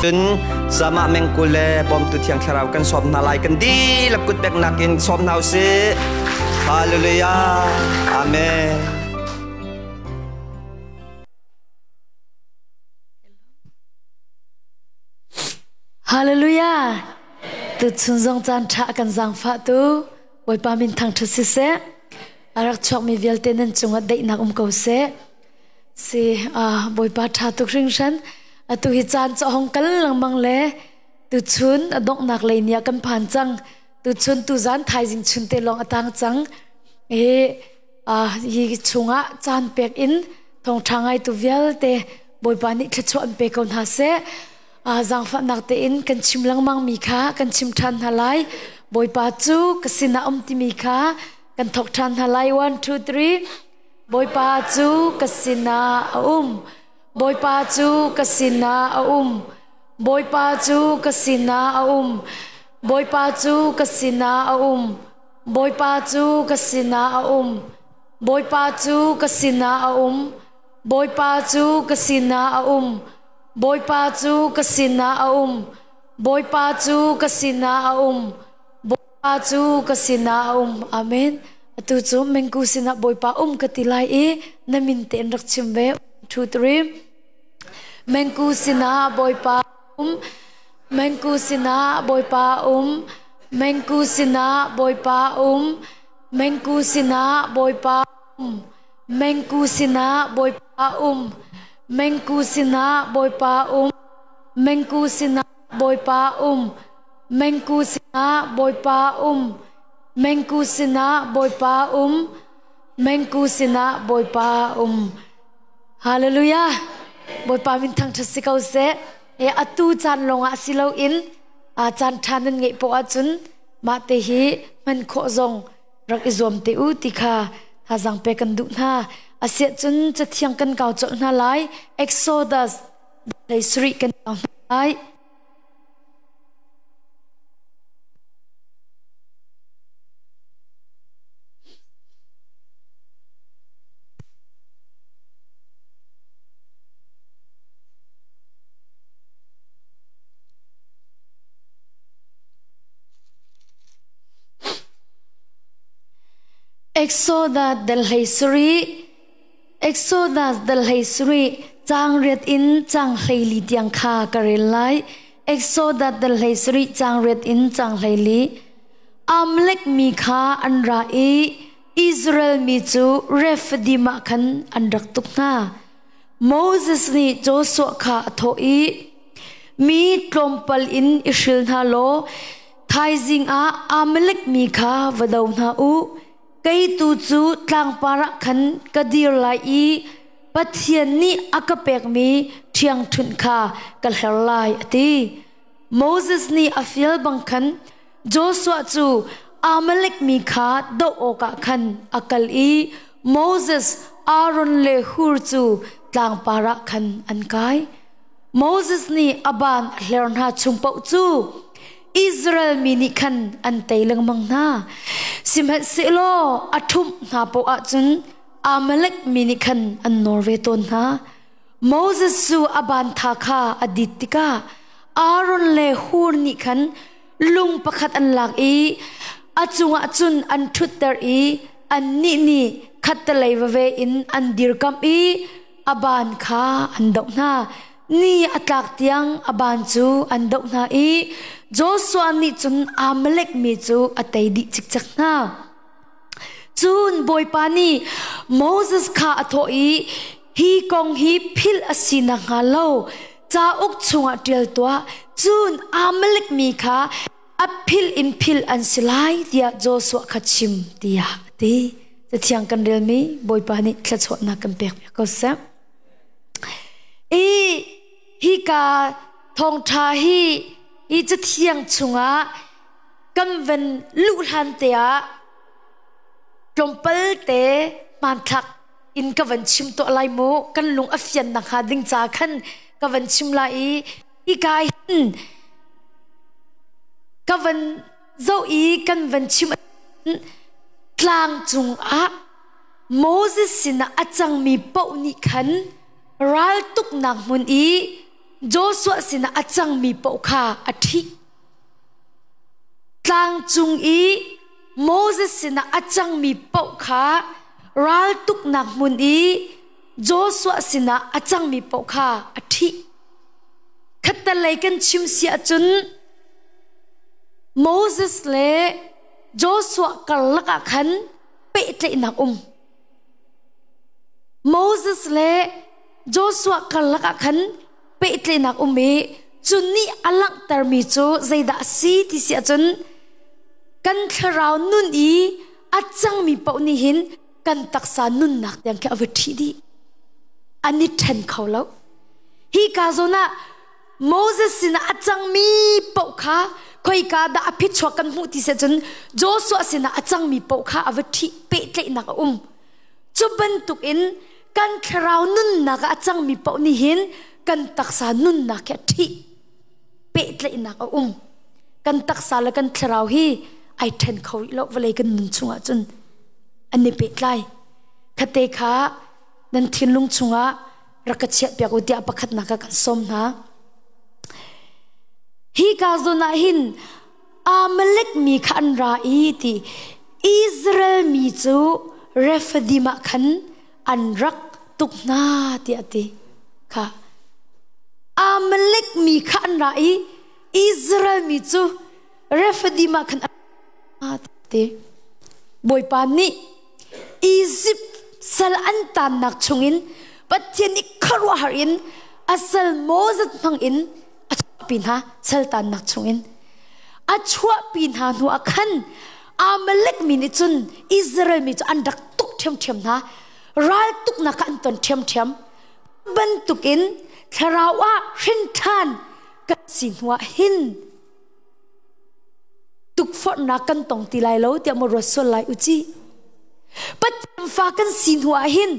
Cun sama mengkul le bawmtu thiang thlarau kan sawm hna lai kan dihlak kut beknak in sawm hna usih. Hallelujah. Amen. Hallelujah. Tu chun zong caan ṭha kan zaangfah tu Bawipa min thangṭhat siseh. A rak chuakmi vialte nan cungah daihnak um ko seh. Si Bawipa ṭha tuk hringhran. Atu hi caan cu a hong kal lengmang le tuchun a donghnak lei ni ah kan phan cang. Tuchun tuzan thaizing chun te lawng a tang cang. Hi hi chungah caan pek in thawngṭha ngaitu vialte Bawipa nih thluachuah an pe ko hna seh. Zaangfahnak tein kan chim lengmang mi kha kan chim ṭhan hna lai. Bawipa cu ka sinah um timi kha kan thawk ṭhan hna lai. 1 2 3 Bawipa cu ka sinah a um. Bawipa cu ka sinah a um. Bawipa cu ka sinah a um. Bawipa cu ka sinah a um. Bawipa cu ka sinah a um. Bawipa cu ka sinah a um. Bawipa cu ka sinah a um. Bawipa cu ka sinah a um. Bawipa cu ka sinah a um. Bawipa cu ka sinah a um. Amen. Atu cu mengku sinah Bawipa um ka ti lai i na min tein rak chim ve. 2 3 Mengku sinah Bawipa um. Mengku sinah Bawipa um. Mengku sinah Bawipa um. Mengku sinah Bawipa um. Mengku sinah Bawipa um. Mengku sinah Bawipa um. Mengku sinah Bawipa um. Mengku sinah Bawipa um. Mengku sinah Bawipa um. Mengku sinah Bawipa um. Hallelujah. Bawipa min thangṭhat si ko seh. E atu caan lawngah si loin a caan ṭha nan ngeih poah ahcun mah te hi hman khawh zong rak i zuam te u ti kha thazaang pe kan duh hna. Asiah cun cathiang kan kau colh hna lai. Exodus lei sarih kan kau hna lai. Exodus dal hlei sarih Exodus dal hlei sarih caang riat in caang 14 tiang kha ka rel lai. Exodus dal hlei sarih caang riat in caang 14. Amalek mi kha an ra i Israel mi cu Rephidim ah khan an rak tuk hna. Moses nih Joshua kha a thawh i, Mi tlawmpal in i hril hna law thaizing ah Amalek mi kha va do hna u. Kei tu cu tlangpar ah khan ka dir lai i Pathian nih a ka pekmi ṭhiangṭhunh kha ka hler lai, a ti. Moses nih a fial bang khan Joshua cu Amalek mi kha doh awkah khan a kal i Moses, Aaron le Hur cu tlangpar ah khan an kai. Moses nih a ban a hler hna chung paoh cu Israel mi nih khan an tei lengmang hna. Sihmanhsehlaw a ṭhumh hna paoh ahcun Amalek mi nih khan an nawr ve tawn hna. Moses cu a ban tha kha a dit tikah Aaron le Hur nih khan lung pakhat an lak i a cungah cun an ṭhutter i annih nih khattelei vave in an dirkamh i a ban kha an doh hna. Ni a tlak tiang a ban cu an doh hna i Joshua nih cun Amalek mi cu a tei dih cikcek hna. Cun Bawipa nih Moses kha a thawh i, Hi kong hi philh a si nakhnga lo cauk chungah ṭial tuah, cun Amalek mi kha a philh in philh an si lai tiah Joshua kha chim tiah a ti. Cathiang kan relmi Bawipa nih thluachuahnak kan pek piak ko seh. I hika thawngṭha hi hi cathiang chungah kan van luh hlan te ah tlawmpal te hmanthlak in ka van chim tuah lai mu kan lung a fian nakhnga ding ca khan ka van chim lai i hika hin ka van zoh i kan van chim tlang cungah Moses sinah a cangmi paoh nih khan raltuknak hmun i Joshua sinah a cangmi paoh kha a ṭhih. Tlang cung i Moses sinah a cangmi paoh kha raltuknak hmun i Joshua sinah a cangmi paoh kha a ṭhih. Khattelei kan chim si ahcun Moses le Joshua karlak ah khan pehtlaihnak um. Moses le Joshua karlak ah khan pehtlaihnak um i cu nih a langhtermi cu zeidah a si ti si ahcun kan thlarau nun i a cangmi paoh nih hin kan taksa nunnak tiang khi a va ṭhih dih. An i ṭhen kho lo. Hi ka zawn ah Moses sinah a cangmi paoh kha khoika dah a phichuak kan hmuh ti seh cun Joshua sinah a cangmi paoh kha a va ṭhih pehtlaihnak a um. Cu bantukin kan thlarau nunnak ah a cangmi paoh nih hin kan taksa nunnak hi a ṭhih pehtlaihnak a um. Kan taksa le kan thlarau hi ai ṭhen kho rih lo vawlei kan nun chungah cun an i pehtlai. Khate kha nan thinlung chungah rak ka chiahpiak u tiah pakhatnak ah kan sawm hna. Hi ka zawn ah hin Amalek mi kha an ra i ti Israel mi cu Rephidim ah khan an rak tuk hna tiah a ti. Kha Amalek mi kha an ra i Israel mi cu Rephidim ah khan an ti. Bawipa nih Izipt sal an taannak chungin Pathian nih khuaruahhar in a sal Moses hmangin a chuahpi hna sal taannak chungin. A chuahpi hna hnu ah khan Amalek mi nih cun Israel mi cu an rak tuk ṭhiamṭhiam hna. Ral tuknak kha an ton ṭhiamṭhiam. Bantukin thlarau ah hrin ṭhan kan si hnu ah hin tukforhnak kan tong ti lai lo tiah maw ruat sual lai u ci. Pathian fa kan si hnu ah hin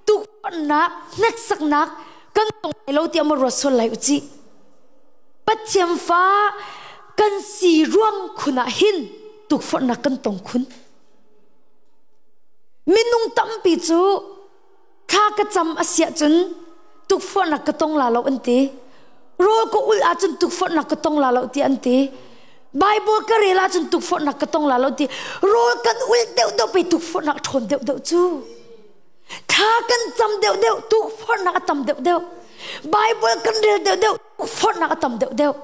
tukforhnak, hneksaknak kan tong lai lo tiah maw ruat sual lai u ci. Pathian fa kan si ruang khun ah hin tukforhnak kan tong khun. Minung tampi cu thla ka cam a siah cun tukforhnak ka tong la lo an ti. Rawl ka ul ahcun tukforhnak ka tong la lo ti an ti. Bible ka rel ahcun tukforhnak ka tong la lo ti. Rawl kan ul deuh deuh pe tukforhnak ṭhawn deuh deuh cu. Thla kan cam deuh deuh tukforhnak a tam deuh deuh. Bible kan rel deuh deuh tukforhnak a tam deuh deuh.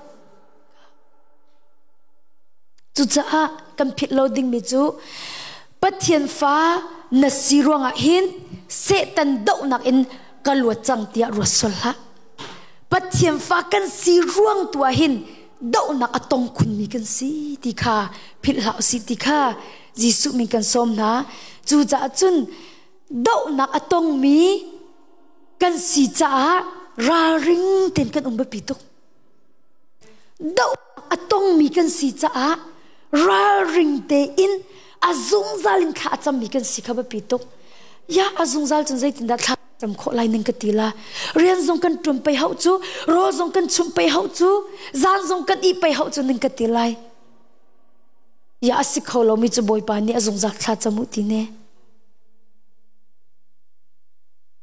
Cucaah kan philh lo dingmi cu Pathian fa na si ruangah hin Satan dohnak in ka luat cang tiah ruat sual hlah. Pathian fa kan si ruang tu ah hin dohnak a tong khunmi kan si ti kha philh hlah usih ti kha Jesuh min kan sawm hna. Cucaah cun dohnak a tongmi kan si caah ralring tein kan um biapi tuk. Doh a tongmi kan si caah ralring tein a zungzal in thla a cammi kan si kha biapi tuk. Ya a zungzal cun zeitindah thla cam khawh lai ning ka ti la. Rian zong kan ṭuan pei hauh cu, rawl zong kan chumh pei hauh cu, zan zong kan ih pei hauh cu ning ka ti lai. Ya a si kho lomi cu Bawipa nih a zungzal thla cam u ti ne.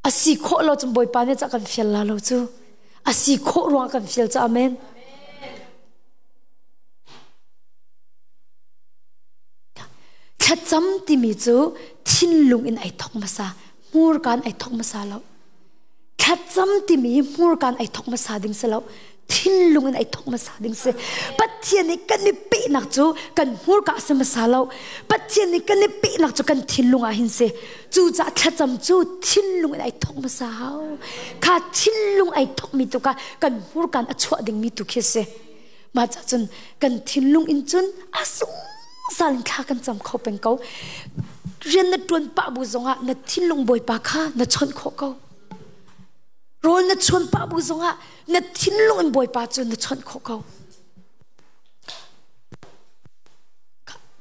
A si khawh lo cun Bawipa nih ca kan fial la lo cu. A si khawh ruang kan fial cu amen. Thlacam timi cu thinlung in ai thok hmasa, hmurkaan ai thok hmasa lo. Thlacam timi hi hmurkaan ai thok hmasa ding si lo. Thinlung in ai thok hmasa ding si. Pathian nih kan i pehnak cu kan hmurka a si hmasa lo. Pathian nih kan i pehnak cu kan thinlung ah hin si. Cucaah thlacam cu thinlung in ai thok hmasa hau. Kha thinlung ai thokmi tu kha kan hmurkaan a chuah dingmi tu khi si. Mah cah cun kan thinlung in cun a zungzal in thla kan cam kho peng ko. Rian na ṭuan pah bu zongah na thinlung Bawipa kha na chawnh khawh ko. Rawl na chuan pah bu zongah na thinlung in Bawipa cu na chawnh khawh ko.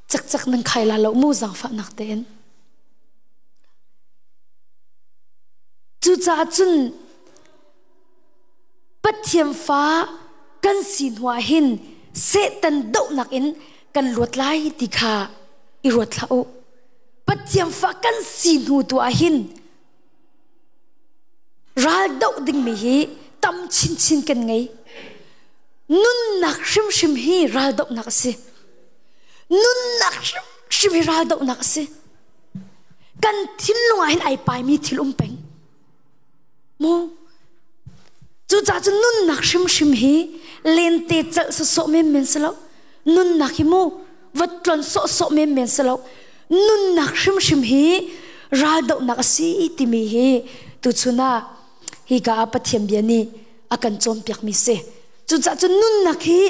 Cakcak nan khai la lo mu zaangfahnak tein. Cucaah cun Pathian fa kan si hnuah hin Satan dohnak in kan luat lai ti kha i ruat hlah u. Pathian fa kan si hnu tu ah hin ral doh dingmi hi tam chinchin kan ngei. Nunnak hrimhrim hi raldohnak a si. Nunnak hrimhrim hi raldohnak a si. Kan thinlung ah hin ai paimi thil um peng. Mu. Cucaah cun nunnak hrimhrim hi lente celh sawsawh menmen si lo. Nunnak hi mu va tlon sawhsawh menmen si lo. Nunnak hrimhrim hi raldohnak a si timi hi tuchun ah hika ah Pathian bia nih a kan cawnpiakmi si. Cucaah cun nunnak hi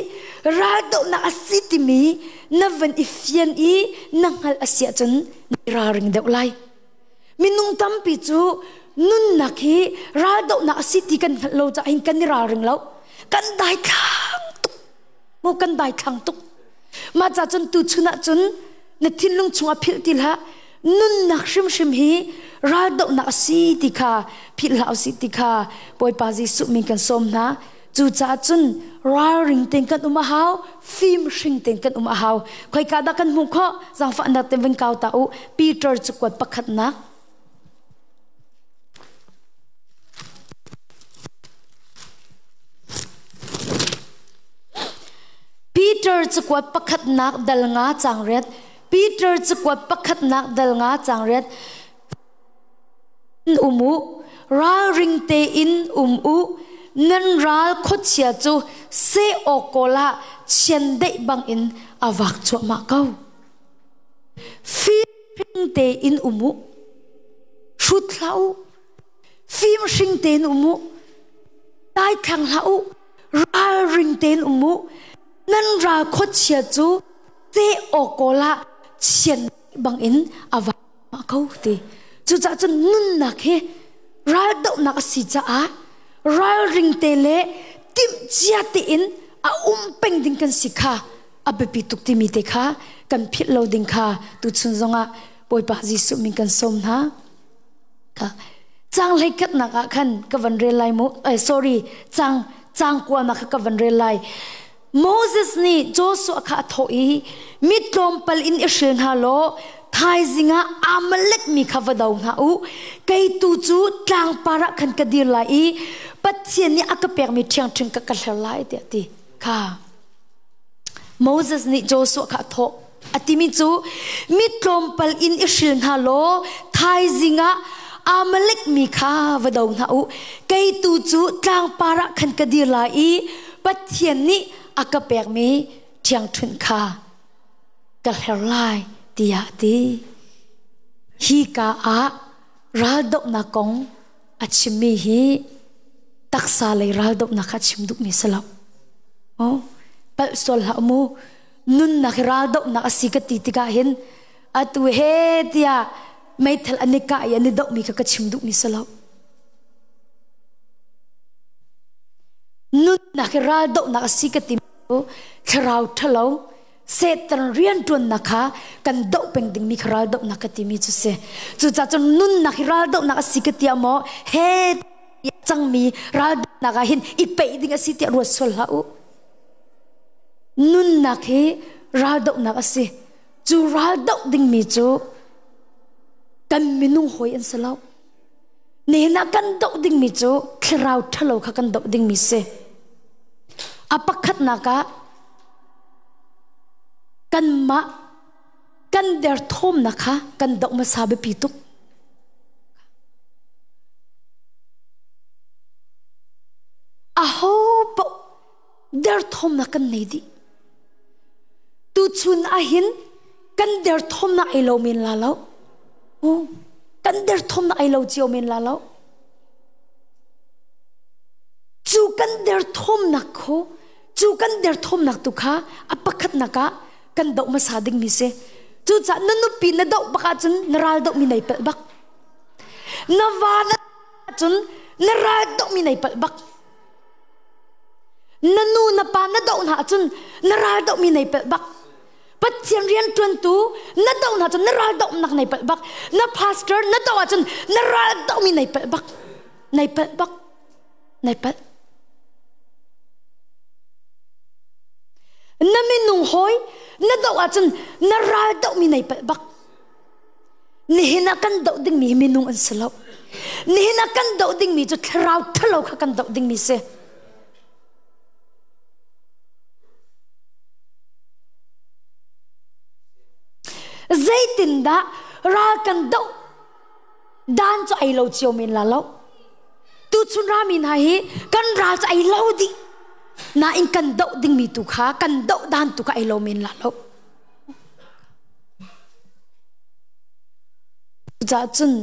raldohnak a si timi na van i fian i na hngalh a si ahcun na ralring deuh lai. Minung tampi cu nunnak hi raldohnak a si ti kan hngalh lo caah hin kan i ralring lo. Kan daithlang tuk. Mu kan daithlang tuk. Mah ca cun tuchun ah cun na thinlung chungah philh ti hlah. Nunnak hrimhrim hi raldohnak a si ti kha philh hlah usih ti kha Bawipa Jesuh min kan sawm hna. Cucaah cun ralring tein kan um a hau, fimhring tein kan um a hau. Khoika dah kan hmuh khawh? Zaangfahnak tein van kau ta u. Peter cakuat pakhatnak. Peter cakuat pakhatnak dal nga cang riat. Peter cakuat pakhatnak dal nga cang riat. Um u, ralring tein um u, nan ral khuachia cu seh awk kawl ah chiandeih bangin a vak cuahmah ko. Fimhring tein um u, hrut hlah u, fimhring tein um u, daithlang hlah u, ralring tein um u, nan ral khuachia cu seh awk kawl ah chiandeih bangin a vak mah ko ti. Cucaah cun nunnak hi raldohnak a si caah ralring te le timhcia tein a um peng ding kan si kha a biapi tuk timi te kha kan philh lo ding kha tuchun zongah Bawipa Jesuh min kan sawm hna. Kha cang hlei khatnak ah khan ka van rel lai mu eh, sorry cang cang kuanak kha ka van rel lai. Moses nih Joshua kha a thawh i mi tlawmpal in i hril hna law thaizing ah Amalek mi kha va do hna u. Kei tu cu tlangpar ah khan ka dir lai i Pathian nih a ka pekmi ṭhiangṭhing ka ka hler lai tiah a ti. Kha Moses nih Joshua kha a thawh. A timi cu mi tlawmpal in i hril hna law thaizing ah Amalek mi kha va do hna u. Kei tu cu tlangpar ah khan ka dir lai i Pathian nih a ka pekmi ṭhiangṭhunh kha ka hler lai tiah a ti. Hi ka ah raldohnak kong a chimmi hi taksa lei raldohnak kha a chim duhmi si lo. Oh, palh sual hlah mu. Nunnak hi raldohnak a si ka ti tikah hin atu he tiah meithal an i kah i an i dohmi kha ka chim duhmi si lo. Nunnak hi raldohnak a si ka ti cu thlarau ṭhalo Satan rianṭuannak kha kan doh peng dingmi kha raldohnak ka timi cu si. Cucaah cun nunnak hi raldohnak a si ka ti ah maw he cangmi raldohnak ah hin i peih ding a si tiah ruat sual hlah u. Nunnak hi raldohnak a si. Cu raldoh dingmi cu kan minung hawi an si lo. Nihin ah kan doh dingmi cu thlarau ṭhalo kha kan doh dingmi si. A pakhatnak ah kanmah kan derthawmnak kha kan doh hmasa biapi tuk. Aho paoh derthawmnak kan nei dih. Tuchun ahhin kan derthawmnak ei lo men la lo. Kan derthawmnak ei lo cio men la lo. Cu kan derthawmnak khu cu kan derthawmnak tu kha a pakhatnak ah kan doh hmasa dingmi si. Cucaah na nupi na doh bak ahcun na ral dohmi nei palh bak. Na va na ahcun na ral dohmi nei palh bak. Na nu na pa na doh hna ahcun na ral dohmi nei palh bak. Pathian rianṭuantu na doh hna cun na ral dohnak nei palh bak. Na pastor na doh ahcun na ral dohmi nei palh bak. Nei palh bak. Nei palh. Na minung hawi na doh ahcun na ral dohmi nei palh bak. Nihin ah kan doh dingmi hi minung an si lo. Nihin ah kan doh dingmi cu thlarau ṭhalo kha kan doh dingmi si. Zeitindah ral kan doh dan cu ei lo cio men la lo. Tuchun rami hna hi kan ral cu ei lo dih. Nain kan doh dingmi tu kha kan doh dan tu kha ei lo men la lo. Cucaah cun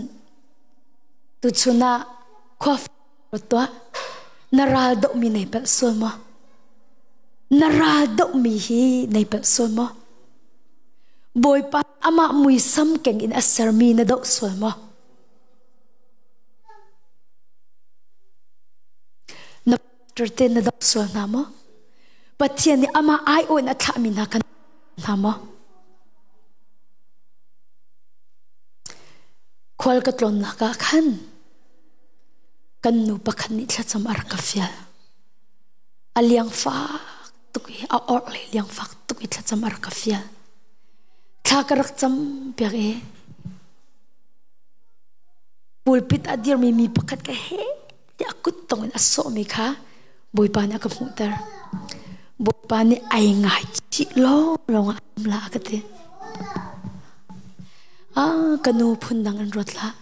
tuchun ah khua tuah na ral dohmi nei palh sual maw? Na ral dohmi hi nei palh sual maw? Bawipa amah muisam keng in a sermi na doh sual maw? Na te na doh sual hna maw? Pathian nih amah aiawh in a thlahmi hna kan hna maw? Khual ka tlawnnak ah khan kan nu pakhat nih thlacam a rak ka fial. A liang fak tuk i a orh le liang fak tuk i thlacam a rak ka fial. Thla ka rak cam piak i pulpit a dirmi mi pakhat ka he tiah kut tong in a sawhmi kha Bawipa nih a ka hmuhter. Bawipa nih ai ngai chih lawnglawng ah um la a ka ti. Ah, ka nu phundang in ruat hlah.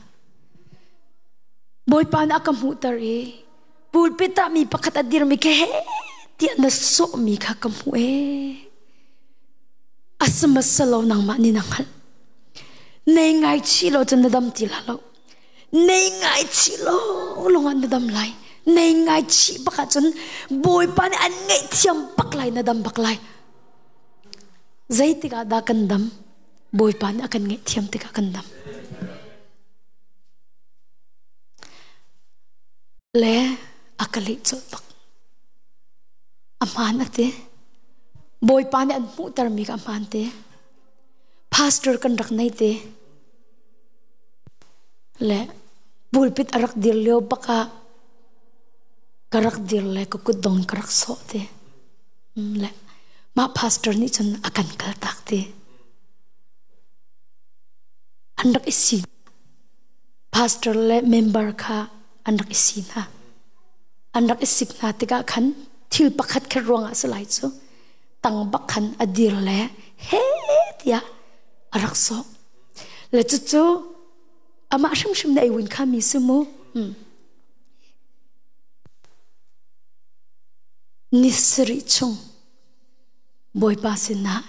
Bawipa nih a ka hmuhter i pulpit ah mi pakhat a dirmi ke he tiah na sawhmi kha ka hmuh ee. Asama salo nangmah nih na hngalh. Nei ngai chih lo cun na dam ti la lo. Nei ngai chih lawnglawng ah na dam lai. Nei ngai chih bak ahcun Bawipa nih an ngaihthiam bak lai na dam bak lai. Zeitik ah dah kan dam? Bawipa nih a kan ngaihthiam tikah kan dam. Le a ka leh colh bak. A hmaan a ti. Bawipa nih an hmuhtermi ka a hmaan te. Pastor kan rak nei te. Le pulpit a rak dir lio bak ah ka rak dir le ka kutdong ka rak sawh te. Le mah pastor nih cun a kan kaltak te. An rak i si. Pastor le member kha an rak i si hna. An rak i sik hna tikah khan thil pakhat khat ruangah si lai cu tang bak khan a dir le he tiah a rak sawh. Le cucu amah hrimhrim na ei win kha mi si mu. Ni sarih chung Bawipa sinah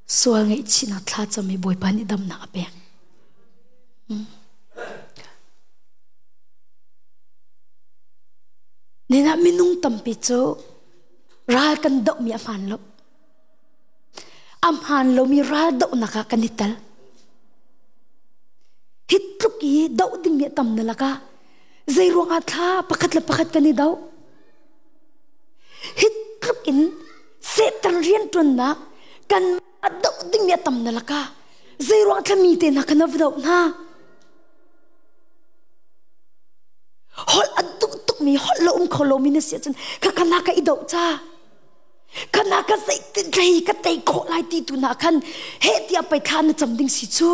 sual ngaihchihnak thlacam i Bawipa nih damnak a pek. Nina minung tampi cu ral kan dohmi a hmaan lo. A hmaan lomi ral dohnak ah kan i tel. Hi tluk i doh dingmi a tam na lakah zei ruangah thla pakhat le pakhat kan i doh? Hi tluk in Satan rianṭuannak kan doh dingmi a tam na lakah zei ruang thla mi te hna kan va doh hna? Holh a duh tukmi holh lo um kho lomi na si ahcun khakha na ka i doh ca. Kana ka zeitin hlei ka tei khawh lai ti tu na khan he tiah pei thla na cam ding si cu.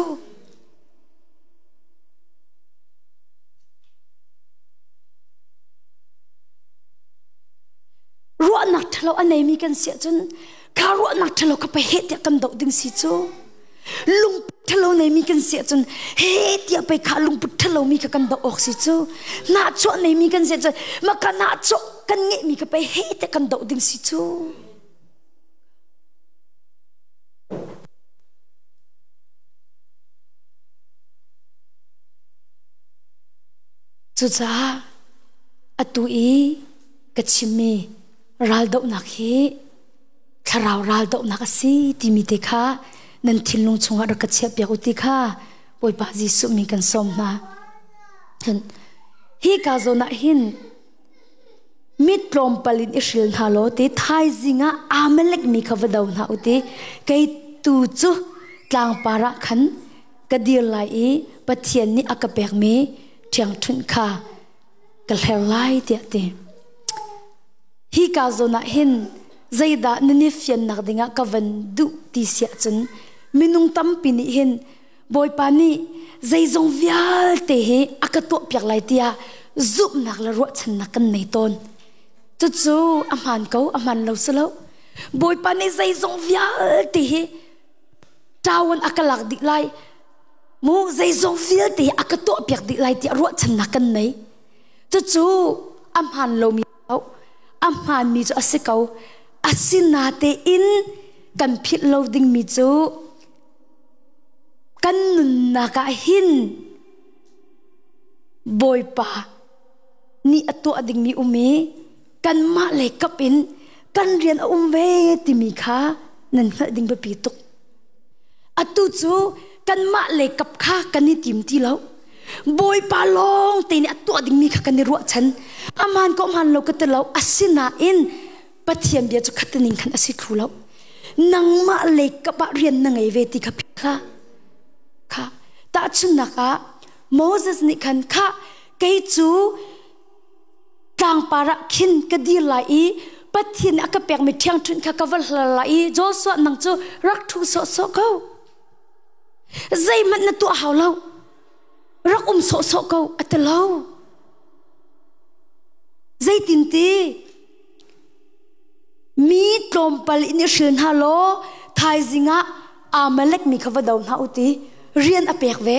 Ruahnak ṭhalo a neimi kan si ahcun kha ruahnak ṭhalo kha pei heh tiah kan doh ding si cu. Lungput ṭhalo neimi kan si ahcun he tiah pei kha lungput ṭhalo mi kha kan doh awk si cu. Nahchuah neimi kan si ahcun maka nahchuah kan ngeihmi kha pei he tiah kan doh ding si cu. Cucaah atu i ka chimmi raldohnak hi thlarau raldohnak a si timi te kha nan thinlung chungah rak ka chiahpiak u ti kha Bawipa Jesuh min kan sawm hna. Hi ka zawn ah hin mi tlawmpal in i hril hna law ti thaizing ah Amalek mi kha va do hna u ti kei tu cu tlangpar ah khan ka dir lai i Pathian nih a ka pekmi ṭhiangṭhunh kha ka hler lai tiah ti. Hi ka zawn ah hin zeidah nan i fiannak dingah ka van duh ti siah cun minung tampi nih hin Bawipa nih zeizong vialte hi a ka tuahpiak lai tiah zumhnak le ruahchannak kan nei tawn. Cucu a hmaan ko, a hmaan lo si lo. Bawipa nih zeizong vialte hi ṭawan a ka lak dih lai. Mu zeizong vialte hi a ka tuahpiak dih lai tiah ruahchannak kan nei. Cucu a hmaan lomi a hmaanmi cu a si ko. Asinatein kan philh lo dingmi cu kan nunnak ah hin Bawipa nih a tuah dingmi um i kanmah lei kap in kan rian a um ve timi kha nan hngalh ding biapi tuk. Atu cu kanmah lei kap kha kan i tim ti lo. Bawipa lawng te nih a tuah dingmi kha kan i ruahchan. Aman ko hmaan lo ka ti lo. Asinain Pathian bia cu khataning khan a si thlu lo. Nangmah lei kap ah rian na ngei ve ti kha philh hlah. Kha tahchunhnak ah Moses nih khan kha kei cu tlangpar ah khin ka dir lai i Pathian a ka pekmi ṭhiangṭhunh kha ka va hlar lai i Joshua nang cu rak ṭhu sawhsawh ko. Zeihmanh na tuah hau lo. Rak um sawhsawh ko a ti lo. Zeitinti mi tlawmpal in i hril hna law thaizing ah Amalek mi kha va do hna u ti rian a pek ve.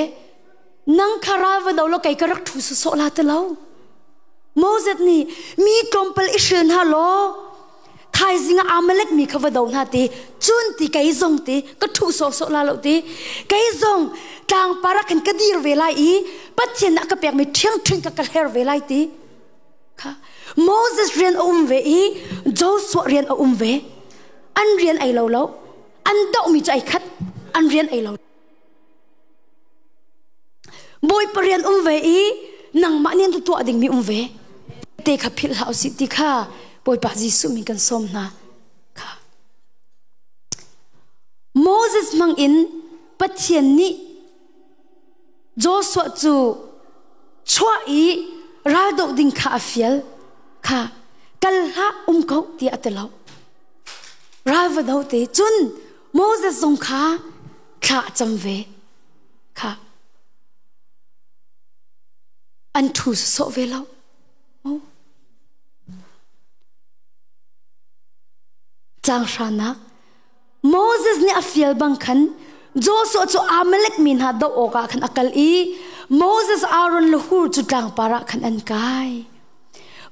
Nang kha ral va do law kei ka rak ṭhu sawsawh la ti lo. Moses nih mi tlawmpal i hril hna law thaizing ah Amalek mi kha va do hna ti cun ti kei zong ti ka ṭhu sawsawh la lo ti kei zong tlangpar ah khan ka dir ve lai i Pathian a ka pekmi ṭhiangṭhunh ka ka hler ve lai ti kha Moses rian a um ve i Joshua rian a um ve an rian ei lo lo an dohmi cu ai khat an rian ei lo Bawipa rian um ve i nangmah nih an tuah dingmi um ve te kha philh hlah usih ti kha Bawipa Jesuh min kan sawm hna kha Moses hmang in Pathian nih Joshua cu chuah i raldoh ding kha a fial kha kal hlah um ko tiah a ti lo ral va do te cun Moses zong kha thla a cam ve kha an ṭhu sawh ve lo Caang hranak Moses nih a fial bang khan Joshua cu Amalek mi hna doh awkah khan a kal i Moses, Aaron le Hur cu tlangpar ah khan an kai.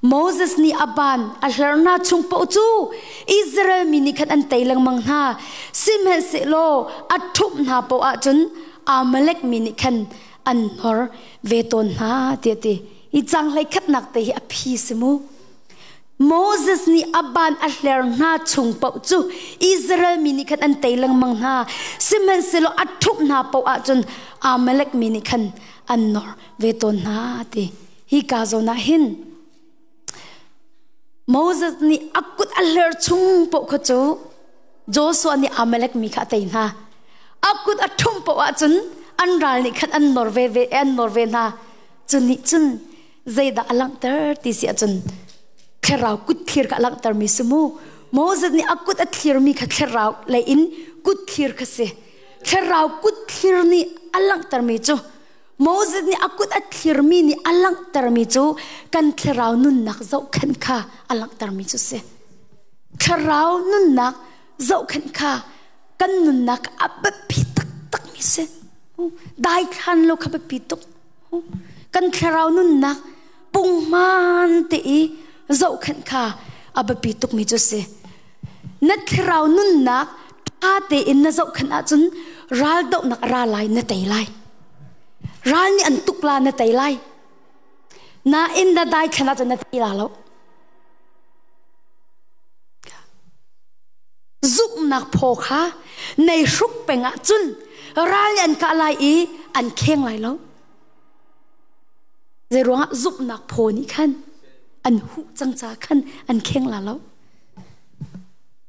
Moses nih a ban a hlerhna chung paoh cu Israel mi nih khan an tei lengmang hna. Sihmanhsehlaw a ṭhumh hna paoh ahcun Amalek mi nih khan an hnor ve tawn hna ti a ti. Hi caang hleikhatnak te hi a phi si mu. Moses nih a ban a hler hna chung paoh cu Israel mi nih khan an tei lengmang hna. Sihmanhsehlaw a ṭhumh hna paoh ahcun Amalek mi nih khan an nor ve tawn hna ti. Hi ka zawn ah hin Moses nih a kut a hler chung paoh kha cu Joshua nih Amalek mi kha a tei hna. A kut a ṭhumh paoh ahcun an ral nih khan an nor ve ve an nor ve hna. Cu nih cun zeidah a langhter ti si ahcun thlarau kut thlir kha a langhtermi si mu. Moses nih a kut a thlirmi kha thlarau lei in kut thlir kha si. Thlarau kut thlir nih a langhtermi cu Moses nih a kut a thlirmi nih a langhtermi cu kan thlarau nunnak zohkhenh kha a langhtermi cu si. Thlarau nunnak zohkhenh kha kan nunnak a biapi taktakmi si. Daithlan lo kha biapi tuk. Kan thlarau nunnak punghman te i zohkhenh kha a biapi tukmi cu si. Na thlarau nunnak ṭha tein na zohkhenh ahcun ral dohnak a ra lai na tei lai. Ral nih an tuk la na tei lai. Nain na daithlan ahcun na tei la lo. Zumhnak phaw kha nei hruk peng ahcun ral nih an kah lai i an kheng lai lo. Zeiruangah zumhnak phaw nih khan an huh cang ca khan an kheng la lo.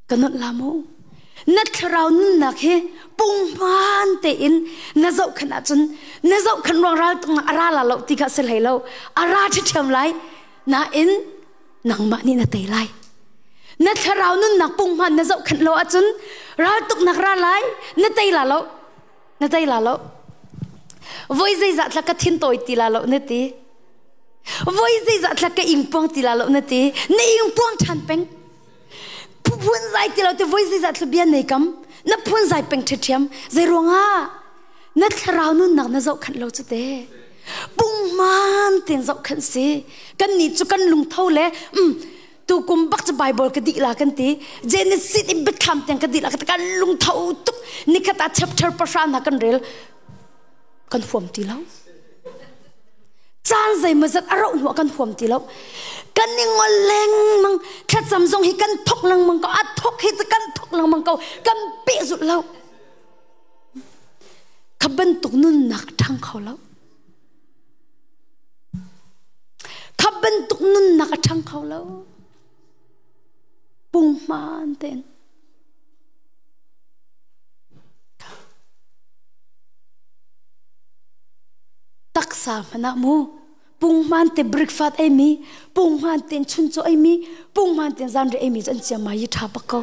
Ka nolh la mu. Na thlarau nunnak hi punghman tein na zohkhenh ahcun na zohkhenh ruang ral tung a ra la lo ti kha si hlei lo. A ra ṭhiṭhiam lai. Nain nangmah nih na tei lai. Na thlarau nunnak punghman na zohkhenh lo ahcun raltuknak ra lai na tei la lo. Na tei la lo. Voi zeizah tla ka thin tawi ti la lo na ti. Voi zeizah tla ka ingpuang ti la lo na ti. Na ingpuang ṭhan peng. Phun zai ti lo ti voi zeizah tla bia nei kam. Na phun zai peng ṭhiṭhiam. Zei ruangah na thlarau nunnak na zohkhanh lo cu te. Pungman ten zohkhanh si. Kan nih cu kan lungtho le tu kum bak cu Bible ka dih la kan ti. Genesis in biathlam tiang ka dih la kan lungtho tuk. Nikhat ah chapter pahra na kan rel. Kan huam ti lo. Caan zeimawzat a rauh hnuah kan huam ti lo. Kan i ngol lengmang. Thlacam zong hi kan thok lengmang ko. A thok hi cu kan thok lengmang ko. Kan pehzulh lo. Kha bantuk nunnak a ṭhang kho lo. Kha bantuk nunnak a ṭhang kho lo. Punghman tein. Taksa hmanh ah mu punghman te breakfast ei mi, punghman tein chuncaw ei mi, punghman tein zanriah ei mi cu an cia mai i ṭha bak ko.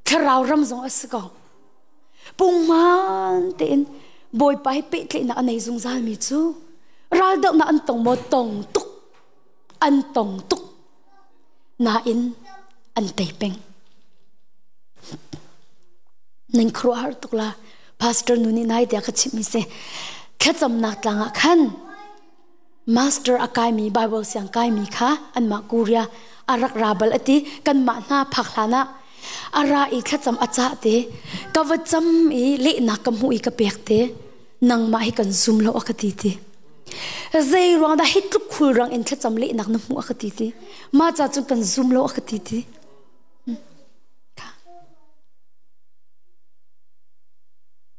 Thlarau ram zong a si ko. Punghman tein Bawipa hi pehtlaihnak a nei zungzal mi cu raldohnak an tong maw tong tuk an tong tuk nain an tei peng. Nan khuaruahhar tuk la pastor nu nih nai tiah ka chimh mi si thlacamnak tlang ah khan master a kaimi Bible siang kaimi kha anmah Korea a rak ra bal ati kanmah hna phak hlan ah a ra i thlacam a cah te ka va cam i lehnak ka hmuh i ka pek te nangmah hi kan zum lo a ka ti ti zei ruang dah hi tluk khulrang in thlacam lehnak na hmuh a ka ti ti mah ca cun kan zum lo a ka ti ti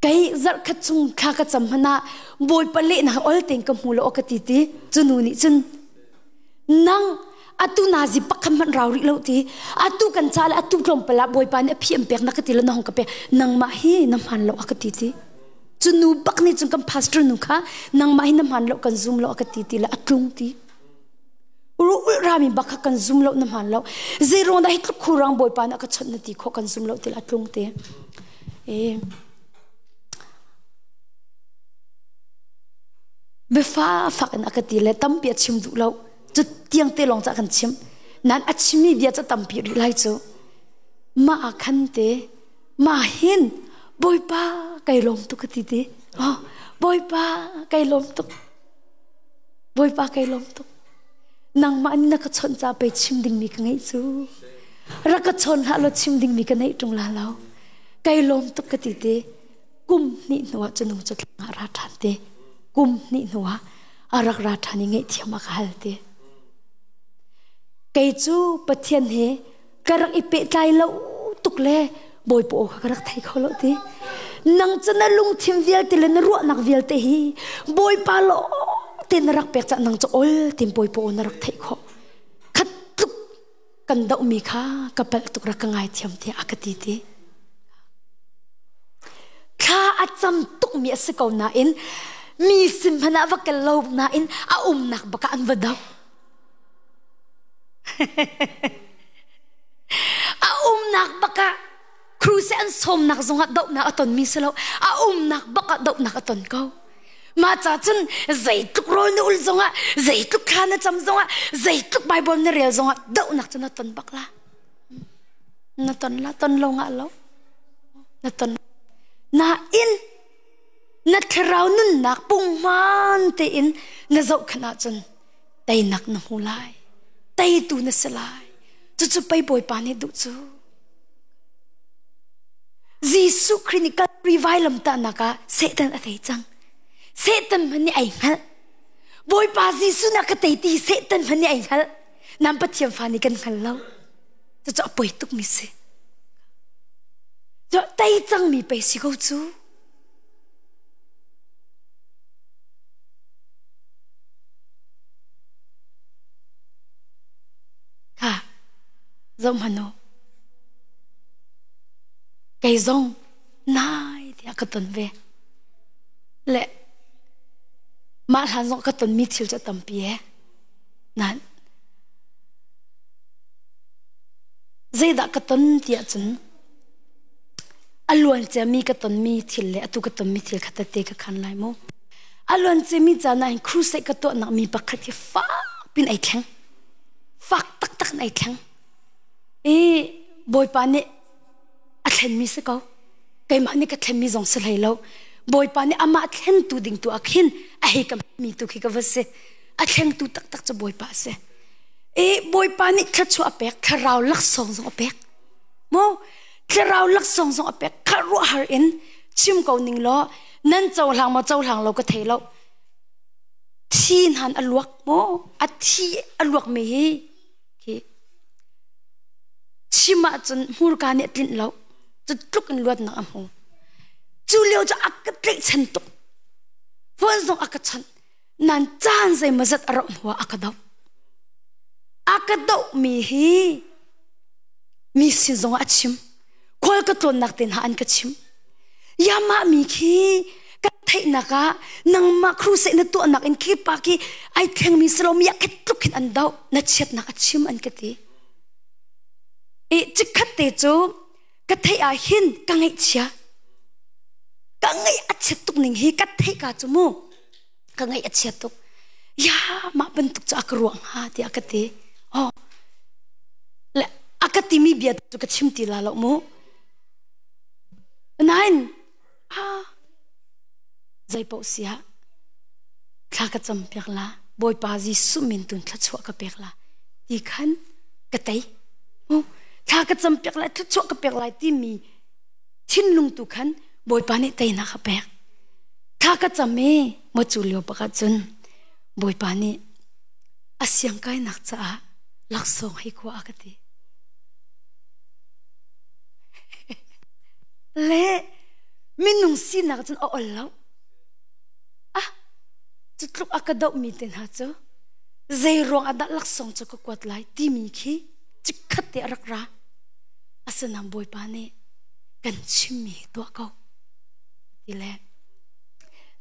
Kei zarhkhat chung thla ka cam hmanh ah Bawipa lehnak ol tein ka hmu lo ka ti ti cu nu nih cun nang atu nazi pakhat hmanh rau rih lo ti atu kan ca le atu tlawmpal ah Bawipa nih a phi an pek na ka ti le na hong ka pek nangmah hi na hmaan lo a ka ti ti cu nu bak nih cun kan pastor nu kha nangmah hi na hmaan lo kan zum lo a ka ti ti le a tlung ti rami bak kha kan zum lo na hmaan lo zei ruang dah hi tluk khurang Bawipa nih a ka chawnh na ti khawh kan zum lo ti le a tlung te e biafa fak in a ka ti le tampi a chim duh lo cu tiang te lawng ca kan chim nan a chimmi bia ca tampi rih lai cu ma a khan te ma hin Bawipa kai lawm tuk ka ti ti oh Bawipa kai lawm tuk Bawipa kai lawm tuk. Nangmah nih na ka chawnh ca pei chim dingmi ka ngeih cu. Rak ka chawn hlah law chim dingmi ka neih ṭung la lo. Kai lawm tuk ka ti te. Kum hnih hnuah cu nu cu thlang ah ra ṭhan te. Kum hnih hnuah a rak ra ṭhan i ngaihthiam a ka hal te. Kei cu Pathian he ka rak i pehtlai lo tuk le Bawipa aw kha ka rak thei kho lo ti. Nang cu na lungthin vialte le na ruahnak vialte hi Bawipa lawng te na rak pek cah nang cu ol tin Bawipa aw na rak theih khawh. Khat tluk kan dohmi kha ka palh tuk rak ka ngaithiam tiah a ka ti ti. Thla a cam tukmi a si ko nain mi sin hmanh ah va kel lo nain a umnak bak ah an va doh. A umnak bakah crusade an sawmnak zongah dohnak a tonmi si lo. A umnak bakah dohnak a ton ko. Mah ca cun zeitluk rawl na ul zongah, zeitluk thla na cam zongah, zeitluk Bible na rel zongah dohnak cu na ton bak la. Na ton la, ton lo ngah lo. Na ton. Nain na thlarau nunnak punghman tein na zohkhenh ahcun teinak na hmu lai teitu na si lai cucu pei bawipa nih duh cu Jesuh Khrih nih Calvary vailamtahnak ah Satan a tei cang Satan hmanh nih ai hngalh Bawipa Jesuh na ka tei ti Satan hmanh nih ai hngalh nan Pathian fa nih kan hngal lo cucu a poi tuk mi si cu tei cangmi pei si ko cu Kha zoh hmanh u. Kei zong nai tiah ka ton ve. Le mah hlan zong ka tonmi thil cu a tampi e. Nan zeidah ka ton tiah cun a luan ciami ka tonmi thil le atu ka tonmi thil kha tete ka khan lai mu. A luan cimi caan ah hin crusade ka tuahnak mi pakhat hi fak pin ai thleng. Fak taktak in ai thleng. I Bawipa nih a thlenmi si ko. Keimah nih ka thlenmi zong si hlei lo. Bawipa nih amah thlentu ding tu ah khin a hei ka mi tu khi ka va si. A thlengtu taktak cu Bawipa a si. I Bawipa nih thluachuah a pek, thlarau laksawng zong a pek. Mu thlarau laksawng zong a pek. Kharuahhar in chim ko ning law nan cohlang maw cohlang lo ka thei lo. Thi hnan a luak mu a thi a luak mi hi khi chim ahcun hmurka nih a tlinh lo. Cu tluk in luatnak a hmu. Cu lio cu a ka tlaihchan tuk. Phone zong a ka chawnh. Nan caan zeimawzat a rauh hnuah a ka doh. A ka dohmi hi mi sin zongah a chim. Khual ka tlawnnak te hna an ka chim. Yamah mi khi ka theihnak ah nangmah crusade na tuahnak in khi pa khi ai thlengmi si lo mi ah khat tluk hin an doh. Na chiatnak a chim an ka ti. I chikkhat te cu ka theih ah hin ka ngaihchia. Ka ngaih a chiat tuk ning hi ka theih ka cu mu. Ka ngaih a chia tuk. Ya mah bantuk cu a ka ruah hnga tiah ka ti. Oh. Le a ka timi bia cu ka chim ti la lo mu. Nain ah zei paoh siah thla ka cam piak la Bawipa Jesuh min tun thluachuah ka pek la ti khan ka tei. Thla ka cam piak lai thluachuah ka pek lai timi thinlung tu khan Bawipa nih teinak a pek. Thla ka cam i maw cu lio pakhat cun Bawipa nih a siangkainak caah laksawng hei khua a ka ti. Le minung sinak cun a ol lo. Ah, cu tluk a ka dohmi te hna cu zei ruang ah dah laksawng cu ka kuat lai timi khi chikkhat te a rak ra. Asinain Bawipa nih kan chimmi hi tuah ko ti le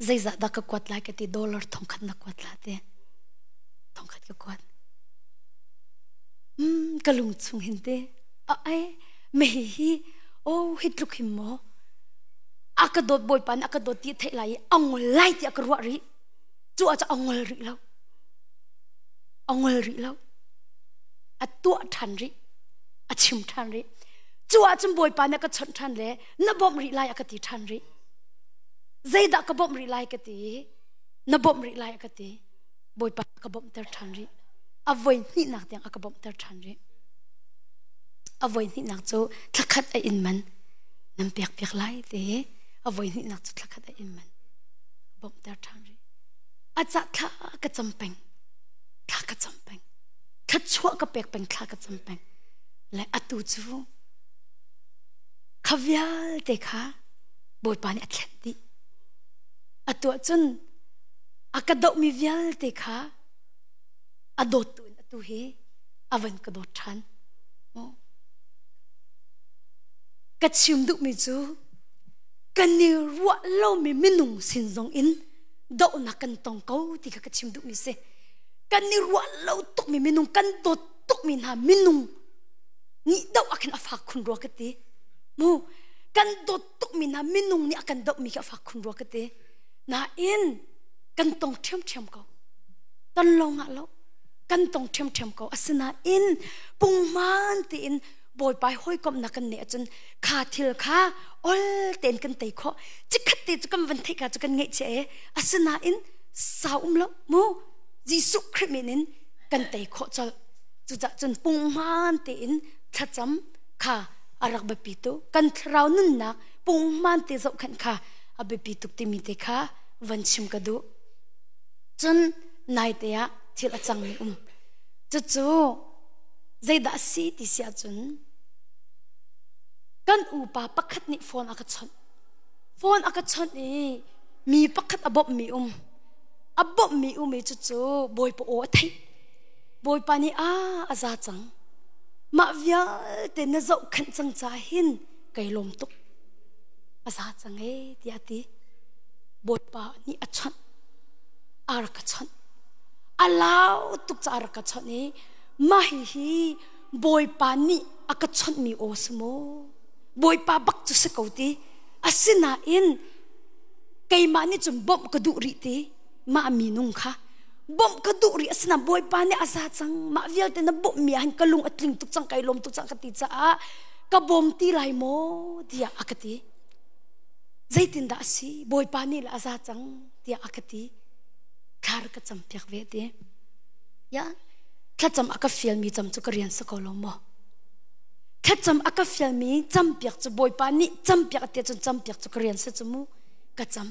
zeizah dah ka kuat lai ka ti dollar thongkhat na kuat la ti thongkhat ka kuat ka lung chung hin te a ai me hi hi oh hi tluk him maw a ka dawt bawipa nih a ka dawt ti theih lai i a ngol lai ti a ka ruah rih cu ah cu a ngol rih lo a ngol rih lo a tuah ṭhan rih a chim ṭhan rih cu ahcun bawipa nih a ka chawnh ṭhan le na bawmh rih lai a ka ti ṭhan rih zeidah ka bawmh rih lai ka ti na bawmh rih lai a ka ti bawipa ka bawmhter ṭhan rih a voi hnihnak tiang a ka bawmhter ṭhan rih a voi hnihnak cu thlakhat a in man nan pek piak lai ti a voi hnihnak cu thlakhat a in man bawmhter ṭhan rih a cah thla ka cam peng thla ka cam peng thluachuah ka pek peng thla ka cam peng le atu cu kha vialte kha Bawipa nih a thlen dih atu ahcun a ka dohmi vialte kha a dawttu in atu hi a van ka dawt ṭhan ka chim duhmi cu kan i ruah lomi minung sin zong in dohnak kan tong ko ti kha ka chim duhmi si kan i ruah lo tukmi minung kan dawt tukmi hna minung nih doh ah khin a fak khun rua ka ti mu kan dawt tukmi hna minung nih a kan dohmi khi a fak khun rua ka ti nain kan tong ṭhiamṭhiam ko ton lo ngah lo kan tong ṭhiamṭhiam ko asinain punghman tiin bawipa hawikomhnak kan neih ahcun kha thil kha ol tein kan tei khawh cikhat te cu kan van theih ka cu kan ngaihchia e asinain sau um lo mu Jesuh Khrih min in kan tei khawh colh cucah cun punghman tein thlacam kha a rak biapi tuk kan thlarau nunnak punghman te zohkhenh kha a biapi tuk timi te kha van chim ka duh cun naite ah thil a cangmi um cucu zeidah a si ti si ahcun kan upa pakhat nih phone a ka chawnh phone a ka chawnh i mi pakhat a bawmhmi um a bawmhmi um i cucu bawipa aw a theih bawipa nih a a za cang mah vialte na zohkhenh cang ca hin kai lawm tuk a za cang e tiah a ti bawipa nih a chawnh a rak ka chawnh a lau tuk ca a rak ka chawnh i mah hihi bawipa nih a ka chawnhmi aw si maw bawipa bak cu si ko ti asinain. Keimah nih cun bawmh ka duh rih ti mah minung kha bawmh ka duh rih asina Bawipa nih a za cang mah vialte na bawmh mi ah hin ka lung a tling tuk cang kai lawm tuk cang ka ti caah ka bawm ti lai maw tiah a ka ti. Zeitindah a si Bawipa nih le a za cang tiah a ka ti. Thla ka cam piak ve ti. Ya thlacam a ka fialmi cam cu ka rian si ko lo maw? Thlacam a ka fialmi campiak cu Bawipa nih campiak a ti cun campiak cu ka rian si cu mu ka cam.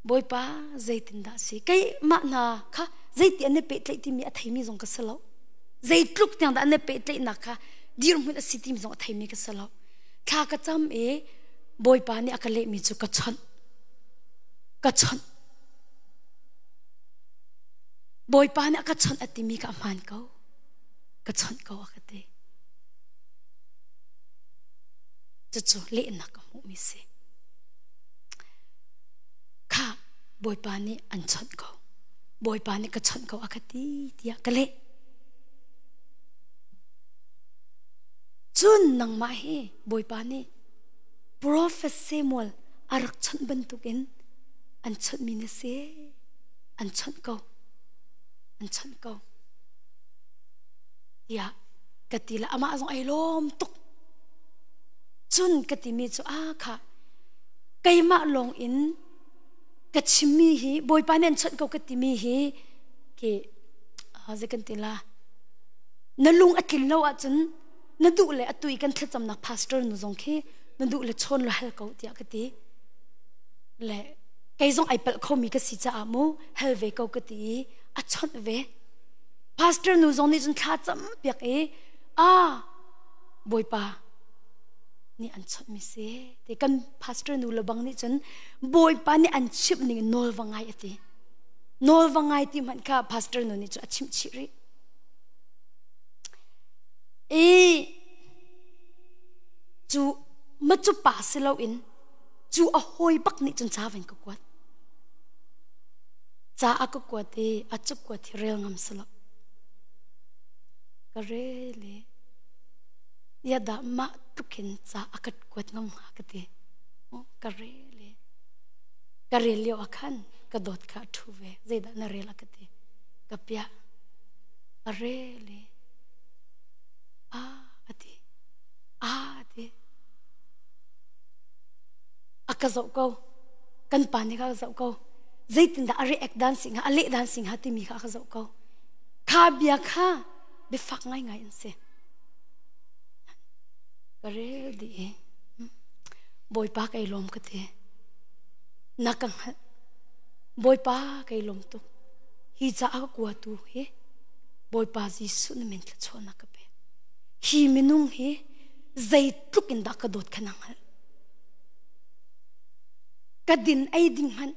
Bawipa zeitindah si keimah hna kha zeiti an i pehtlaih timi a theimi zong ka si lo. Zeitluk tiang dah an i pehtlaihnak kha dirhmun a si timi zong a theimi ka si lo. Thla ka cam i Bawipa nih a ka lehmi cu ka chawnh. Ka chawnh. Bawipa nih a ka chawnh a timi kha a hmaan ko. Ka chawnh ko a ka ti. Cucu lehnak ka hmuhmi si. Kha Bawipa nih an chawnh ko. Bawipa nih ka chawnh ko a ka ti tiah ka leh. Cun nangmah hi Bawipa nih Prophet Samuel a rak chawnh bantukin an chawnhmi na si. An chawnh ko. An chawnh ko. Tiah ka ti le amah zong ai lawm tuk. Cun ka timi cu a kha keimah lawng in ka chimmi hi Bawipa nih an chawnh ko ka timi hi khi zei kan ti la na lung a tlin lo ahcun na duh le atu i kan thlacamnak pastor nu zong khi na duh le chawn lo hal ko tiah ka ti le kei zong ai palh khomi ka si caah mu hal ve ko ka ti i a chawnh ve pastor nu zong nih cun thla cam piak i a bawipa nih an chawnh mi si ti kan pastor nu le bang nih cun bawipa nih an chimh ning nawl va ngai a ti nawl va ngai ti hmanh kha pastor nu nih cun a chimh chih rih i cu ma cu pa si loin cu a hawi bak nih cun ca van ka kuat ca a ka kuat i a cu kuat hi rel ngam si lo ka rel i ya dah mah tukin ca a ka kuat ngam hnga ka ti ka rel i ka rel lio ah khan ka dawt kha a ṭhu ve zeidah na rel a ka ti ka piah a rel i a a ti a a ti a ka zoh ko kan pa nih kha ka zoh ko zeitindah a react dan si hnga a leh dan si hnga timi kha a ka zoh ko kha bia kha biafak ngaingai an si ka rel dih i bawipa kai lawm ka ti na ka hngalh bawipa kai lawm tuk hi ca a ka kuatu hi bawipa Jesuh na min thluachuahnak ka pek hi minung hi zeitluk in dah ka dawt kha na hngalh ka din ei ding hmanh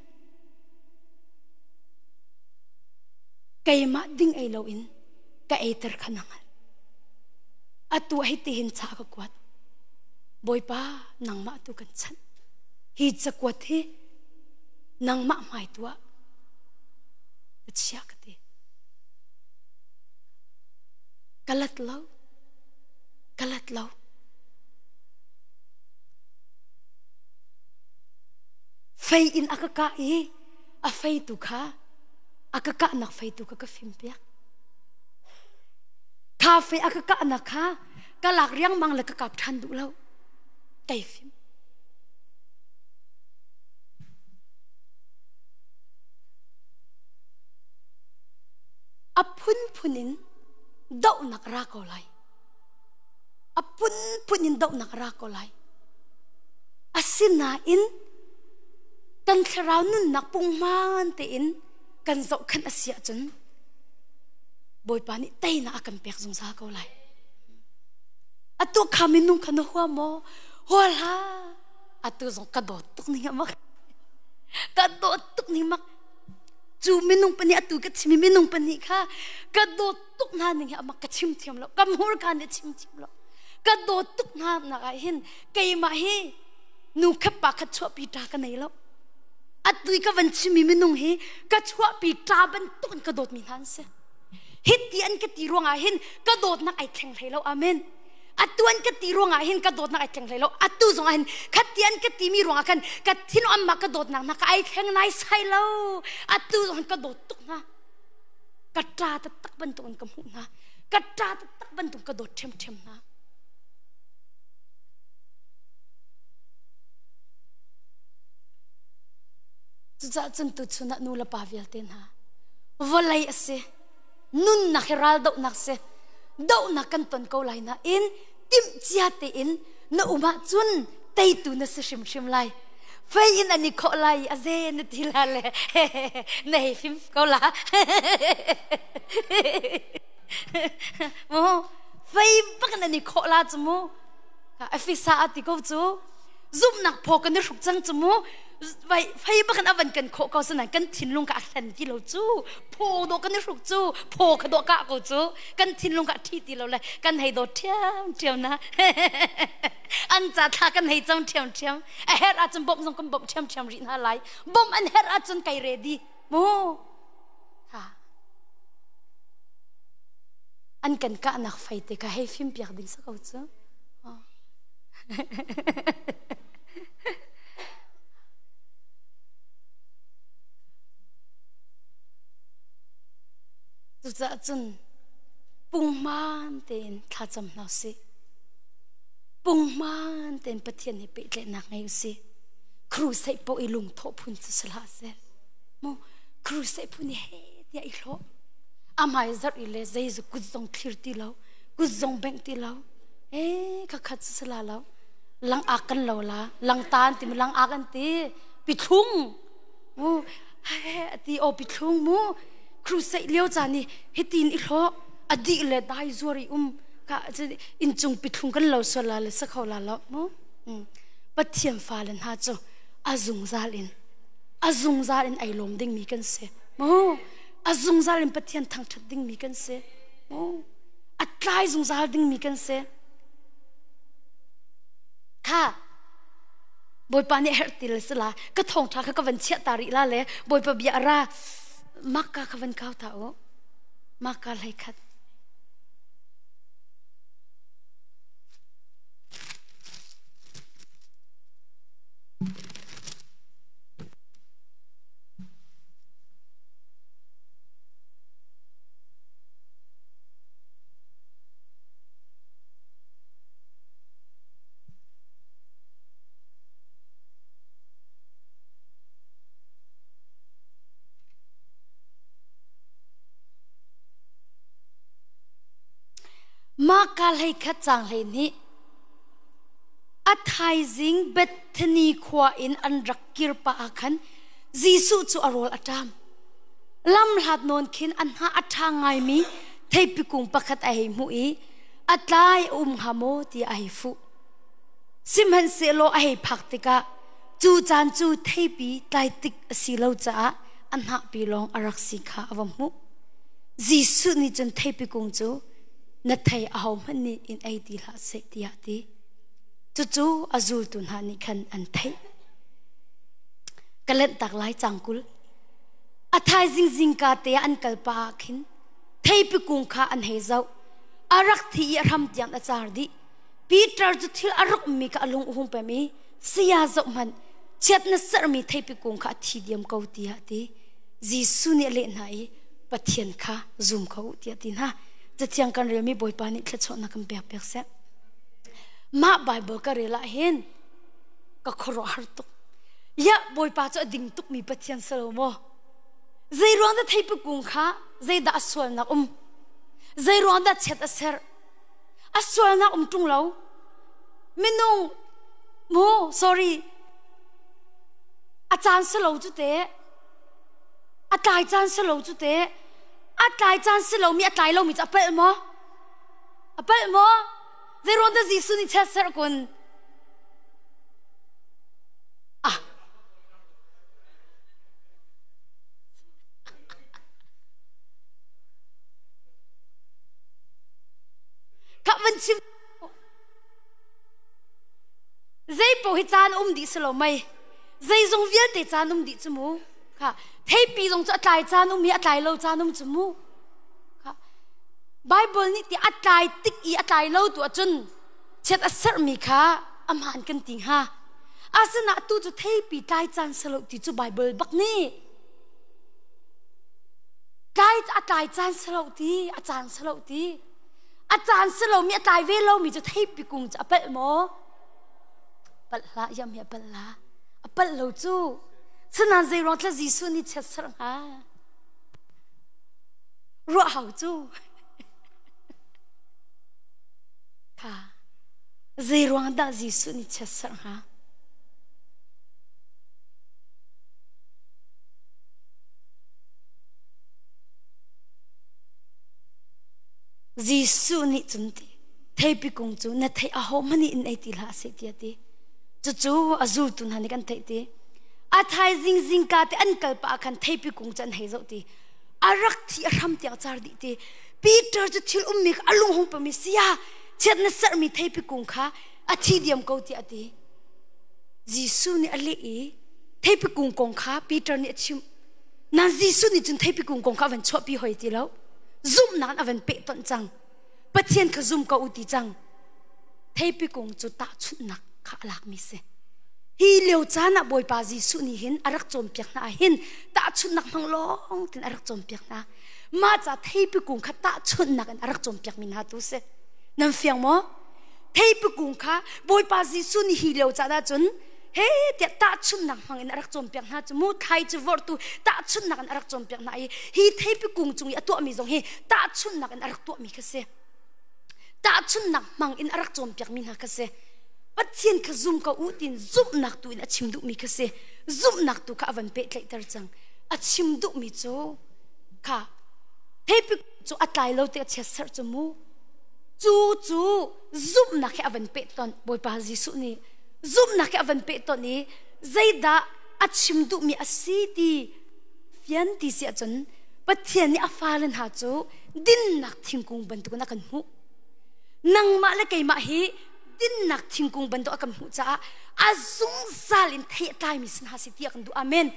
keimah ding ei loin ka eiter kha na hngalh atu hei ti hin cha ka kuat bawipa nangmah tu kan chanh hi cakuat hi nangmah hmai tu ah ka chia ka ti ka lat lo ka lat lo fei in a ka kah i a fei tu kha a ka kahnak fei tu kha ka fim piak kha fei a ka kahnak kha ka lak riangmang le ka kap ṭhan duh lo kei fim a phunphun in dohnak ra ko lai a phunphun in dohnak ra ko lai asinain kan thlarau nunnak punghman tein kan zohkhenh a si ahcun Bawipa nih teinak a kan pek zungzal ko lai. Atu kha minung kha na hua maw? Hua hlah. Atu zong ka dawt tuk ning mak. Ka dawt tuk ning mak. Cu minung pahnih atu ka chimi minung pahnih kha ka dawt tuk hna ning hi amak ka chim thiam lo. Ka hmurka nih chim thiam lo. Ka dawt tuk hna nak ah hin keimah hi nu khat pa khat chuahpi ṭa ka nei lo. Atu i ka van chimmi minung hi ka chuahpi ṭa bantuk in ka dawtmi hna an si. Hiti an ka ti ruangah hin ka dawtnak ai thleng hlei lo. Amen. Atu an ka ti ruangah hin ka dawtnak ai thleng hlei lo. Atu zong ah hin khati an ka timi ruangah khan ka thin amma ka dawtnak hna ka ai thleng nai sai lo. Atu zong hin ka dawt tuk hna. Ka ṭa taktak bantuk in ka hmuh hna. Ka ṭa taktak bantuk ka dawt ṭhiamṭhiam hna. Cucaah cun tuchun ah nu le pa vialte hna vawlei a si nunnak hi raldohnak si dohnak kan ton ko lai nain timhcia tein na um ahcun teitu na si hrimhrim lai fei in an i khawh lai i a ze na ti la le na hei fim ko la mu fei bak in an i khawh la cu mu Efesa a ti ko cu zumhnak phaw kan i hruk cang cu mu fei bak in a van kan khawh ko sinain kan thinlung ka a hlen ti lo cu phaw dawh kan i hruk cu phaw kha dawh kah ko cu kan thinlung ka ṭhi ti lo le kan hei dawt ṭhiam ṭhiam na an ca thla kan hei cam ṭhiam ṭhiam a herh ahcun bawmh zong kan bawmh ṭhiam ṭhiam rih hna lai bawmh an herh ahcun kai ready mu ha an kan kahnak fei te kha hei fim piak ding sa ko cu Cucaah cun punghman tein thlacam hna usih. Punghman tein Pathian he pehtlaihnak ngei usih. Crusade paoh i lungthawh phun cu si hlah seh. Mu crusade phun i he tiah i hlawh. A hmai zarh i le zeizu kut zong thlir ti lo, kut zong bengh ti lo. Eh khakhat cu si la lo. Lang ak kan lo la, lang tan ti lang ak an ti. Pithlung. Mu he ti o pithlung mu. Crusade lio caan i hitin i hlawh a dih le dai zuar i um ka inncung pithlung kan lo sual la le sa kho la lo mu. Pathian fale hna cu a zungzal in a zungzal in ai lawm dingmi kan si mu. A zungzal in Pathian thangṭhat dingmi kan si mu. A tlai zungzal dingmi kan si. Kha Bawipa nih herh ti le sila ka thawngṭha kha ka van chiah ta rih la le Bawipa bia ra Makka kha van kau ta u. Makka hlei khat. Mahka hleikhat caang 12 A thaizing Bethany khua in an rak kir pah ah khan Jesuh cu a rawl a ṭam. Lamhlat nawn khin a hnah a ṭha ngaimi theipi kung pakhat a hei hmuh i a tlai a um hnga maw tiah a hei fuh. Sihmanhsehlaw a hei phak tikah cu caan cu theipi tlai tik a si lo caah a hnahpi lawng a rak si kha a va hmuh. Jesuh nih cun theipi kung cu na thei ahohmanh nih in ei ti hlah seh tiah a ti. Cucu a zultu hna nih khan an theih. Ka lenhtak lai cang 20. A thaizing zingka te ah an kal pah ah khin theipi kung kha an hei zoh. A rak thi i a hram tiang a car dih. Peter cu thil a rukmi kha a lung a hung pem i saya zoh hmanh chiat na sermi theipi kung kha a thi diam ko tiah a ti. Jesuh nih a leh hna i Pathian kha zum ko u tiah a ti hna. Cathiang kan relmi Bawipa nih thluachuahnak kan pek piak seh. Mah Bible ka rel ah hin ka khuaruahhar tuk. Ya Bawipa cu a ding tukmi Pathian si lo maw? Zei ruang dah theipi kung kha zeidah a sualnak um? Zei ruang dah chiat a ser? A sualnak um ṭung lo. Minung mu sorry a caan si lo cu te a tlai caan si lo cu te a tlai caan si lomi a tlai lomi cu a palh maw? A palh maw? Zei ruang dah Jesuh nih chiat ser kun? Ah. Kha van chim zei paoh hi caan um dih si lo mei zeizong vialte caan um dih cu mu kha theipi zong cu a tlai caan um i a tlai lo caan um cu mu kha Bible nih ti a tlai tik i a tlai lo tu ahcun Chiat a serhmi kha a hmaan kan ti hnga. Asinain atu cu theipi tlai caan si lo ti cu Baibal bak nih tlai a tlai caan si lo ti a caan si lo ti a caan si lomi a tlai ve lomi cu theipi kung cu a palh maw? Palh hlah iam hi a palh la. A palh lo cu. Sinain zei ruang thla Jesuh nih chiat serh hnga? Ruah hau cu. Kha zei ruang dah Jesuh nih chiat serh hnga? Jesuh nih cun ti theipi kung cu na theih aho hmanh in ei ti hlah seh tiah ti. Cucu a zultu hna nih kan theih ti. A thaizing zingka te an kal pah ah khan theipi kung cu an hei zoh ti. A rak thi a hram tiang car dih ti. Peter cu thil ummi kha a lung hung pami sia chiat na sermi theipi kung kha a thi diam ko tiah a ti. Jesuh nih a leh i theipi kung kong kha Peter nih a chimh. Nan Jesuh nih cun theipi kung kong kha a van chuahpi hoi ti lo. Zumhnak a van pehtonh cang. Pathian kha zum ko u ti cang. Theipi kung cu tahchunhnak kha a lakmi si. Hi lio caan ah Bawipa Jesuh nih hin a rak cawnpiak hna ah hin tahchunhnak hmang lawng tin a rak cawnpiak hna. Mah ca theipi kung kha tahchunhnak in a rak cawnpiakmi hna tu si. Nan fiang maw? Theipi kung kha Bawipa Jesuh nih hi lio caan ahcun he tiah tahchunhnak hmang in a rak cawnpiak hna cu mu thlai cu vorhtu tahchunhnak in a rak cawnpiak hna i hi theipi kung cung i a tuahmi zong hi tahchunhnak in a rak tuahmi kha si. Tahchunhnak hmang in a rak cawnpiakmi hna kha si. Pathian kha zum ko u tin zumhnak tu in a chim duhmi kha si. Zumhnak tu kha a van pehtlaihter cang. A chim duhmi cu kha theipi cu a tlai lo te a chiatserh cu mu. Cu cu zumhnak he a van peh ton Bawipa Jesuh nih zumhnak he a van peh ton i zeidah a chim duhmi a si ti fian ti si ahcun Pathian nih a fale hna cu dinnak thingkung bantukin a kan hmuh. Nangmah le keimah hi dinnak thingkung bantuk a kan hmuh caah a zungzal in thei a tlaimi sin hna si ti a kan duh. Amen.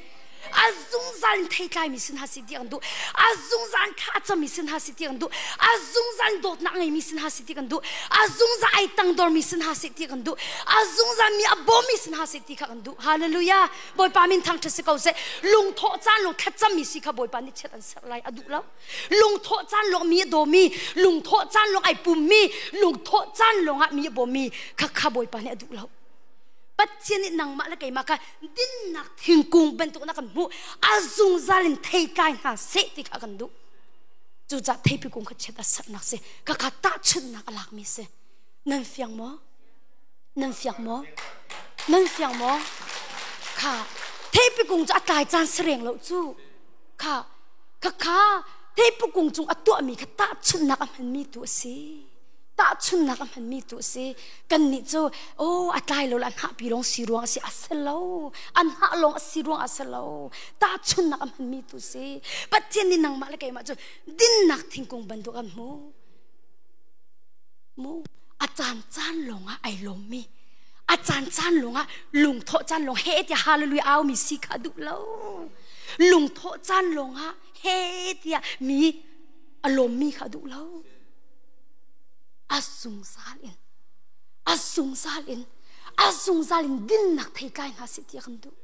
A zungzal in thei tlaimi sin hna si ti a kan duh. A zungzal in thla a cami sin hna si ti a kan duh. A zungzal in dawtnak ngeimi sin hna si ti kan duh. A zungzal ai tangdormi sin hna si ti kan duh. A zungzal mi a bawmmi sin hna si ti kha kan duh. Hallelujah. Bawipa min thangṭhat si ko seh. Lungthawh caan lung thlacammi si kha Bawipa nih chiat an serh lai a duh lo. Lungthawh caan lawng mi a dawmi, lungthawh caan lawng ai pummi, lungthawh caan lawngah mi a bawmmi kha kha Bawipa nih a duh lo. Pathian nih nangmah le keimah kha dinnak thingkung bantuk na kan hmuh a zungzal in theitlai hna seh ti kha kan duh. Cucaah theipi kung kha chiat a sernak si, kha kha tahchunhnak a lakmi si. Nan fiang maw? Nan fiang maw? Nan fiang maw? Kha theipi kung cu a tlai caan si reng lo cu. Kha Khakha theipu kung cung a tuahmi kha tahchunhnak a hmanmi tu a si. Tahchunhnak a hmanmi tu a si. Kannih cu oh a tlai lo le a hnahpi lawng si ruang a si a si lo. A hnah lawng a si ruang a si lo. Tahchunhnak a hmanmi tu a si. Pathian nih nangmah le keimah cu dinnak thingkung bantuk an hmu. Mu a caan caan lawng ah ai lawmmi a caan caan lawng ah lungthawh caan lawng he tiah hallelujah au mi si kha duh lo. Lungthawh caan lawngah he tiah mi a lawmmi kha a duh lo. A zungzal in, a zungzal in, a zungzal in dinnak theitlai hna seh ti a kan duh.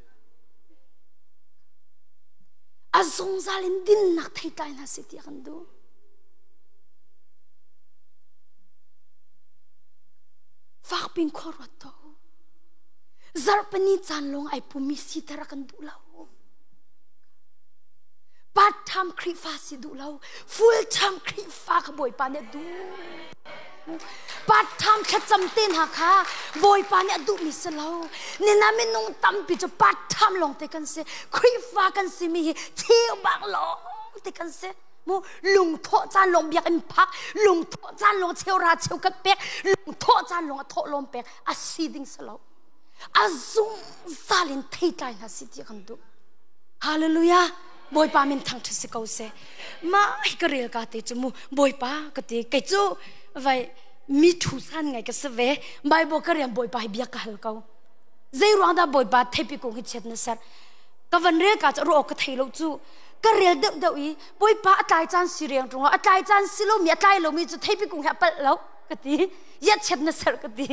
A zungzal in dinnak theitlai hna seh ti a kan duh. Fakpin khua ruat to. Zarhpini caan lawng ai pumi siter a kan duh lo. Part time Khrihfa si duh lo. Full time Khrihfa kha Bawipa nih a duh. Part time thlacam te hna kha Bawipa nih a duhmi si lo. Nina minung tampi cu part time lawng te kan si. Khrihfa kan simi hi cheubang lawng te kan si. Mu lungthawh caan lawng biakinn phak, lungthawh caan lawng cheura cheukhat pek, lungthawh caan lawng a thawh lawm pek a si ding si lo. A zungzal in theitlai hna si ti kan duh. Hallelujah. Bawipa min thangṭhat si ko seh. Mah hi ka rel ka te cu mu Bawipa ka ti kei cu vai mi thu san ngai ka si ve. Bible ka rian Bawipa hi bia ka hal ko. Zei ruang dah Bawipa theipi kung hi chiat na ser. Ka van rel ka cu ruah ka thei lo cu. Ka rel deuh deuh i Bawipa a tlai caan si riang ṭung a tlai caan si lomi a tlai lomi cu theipi kung hi a palh lo. ka ti yat chet na serh ka ti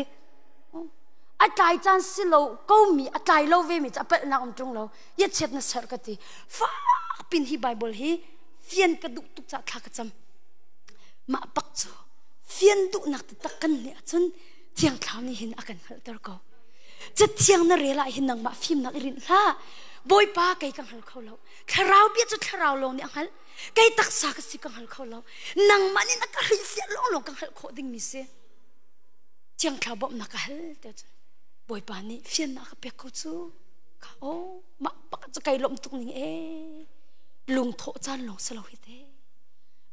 a tlai caan si lo ko mi a tlai lo ve mi cu a palhnak um ṭung lo yat chet na serh ka ti fak pin hi Bible hi fian ka duh tuk ca thla ka cam mah pak cu fian duhnak taktak kan nih ahcun thiang thlarau nih hin a kan hngalhter ko cathiang na rel ah hin nangmah fimnak i rinh hlah bawipa kei ka hngal kho lo thlarau bia cu thlarau lawng nih a hngalh kei taksa ka si ka hngal kho lo nangmah nih na ka hrilhfiah lawnglawng ka hngalh khawh dingmi si thiang thlarau bawmhnak ka hal te cun bawipa nih fiannak ka pek ko cu ka o mah pakhat cu kai lawmh tuk ning e lungthawh caan lawng si lo hi te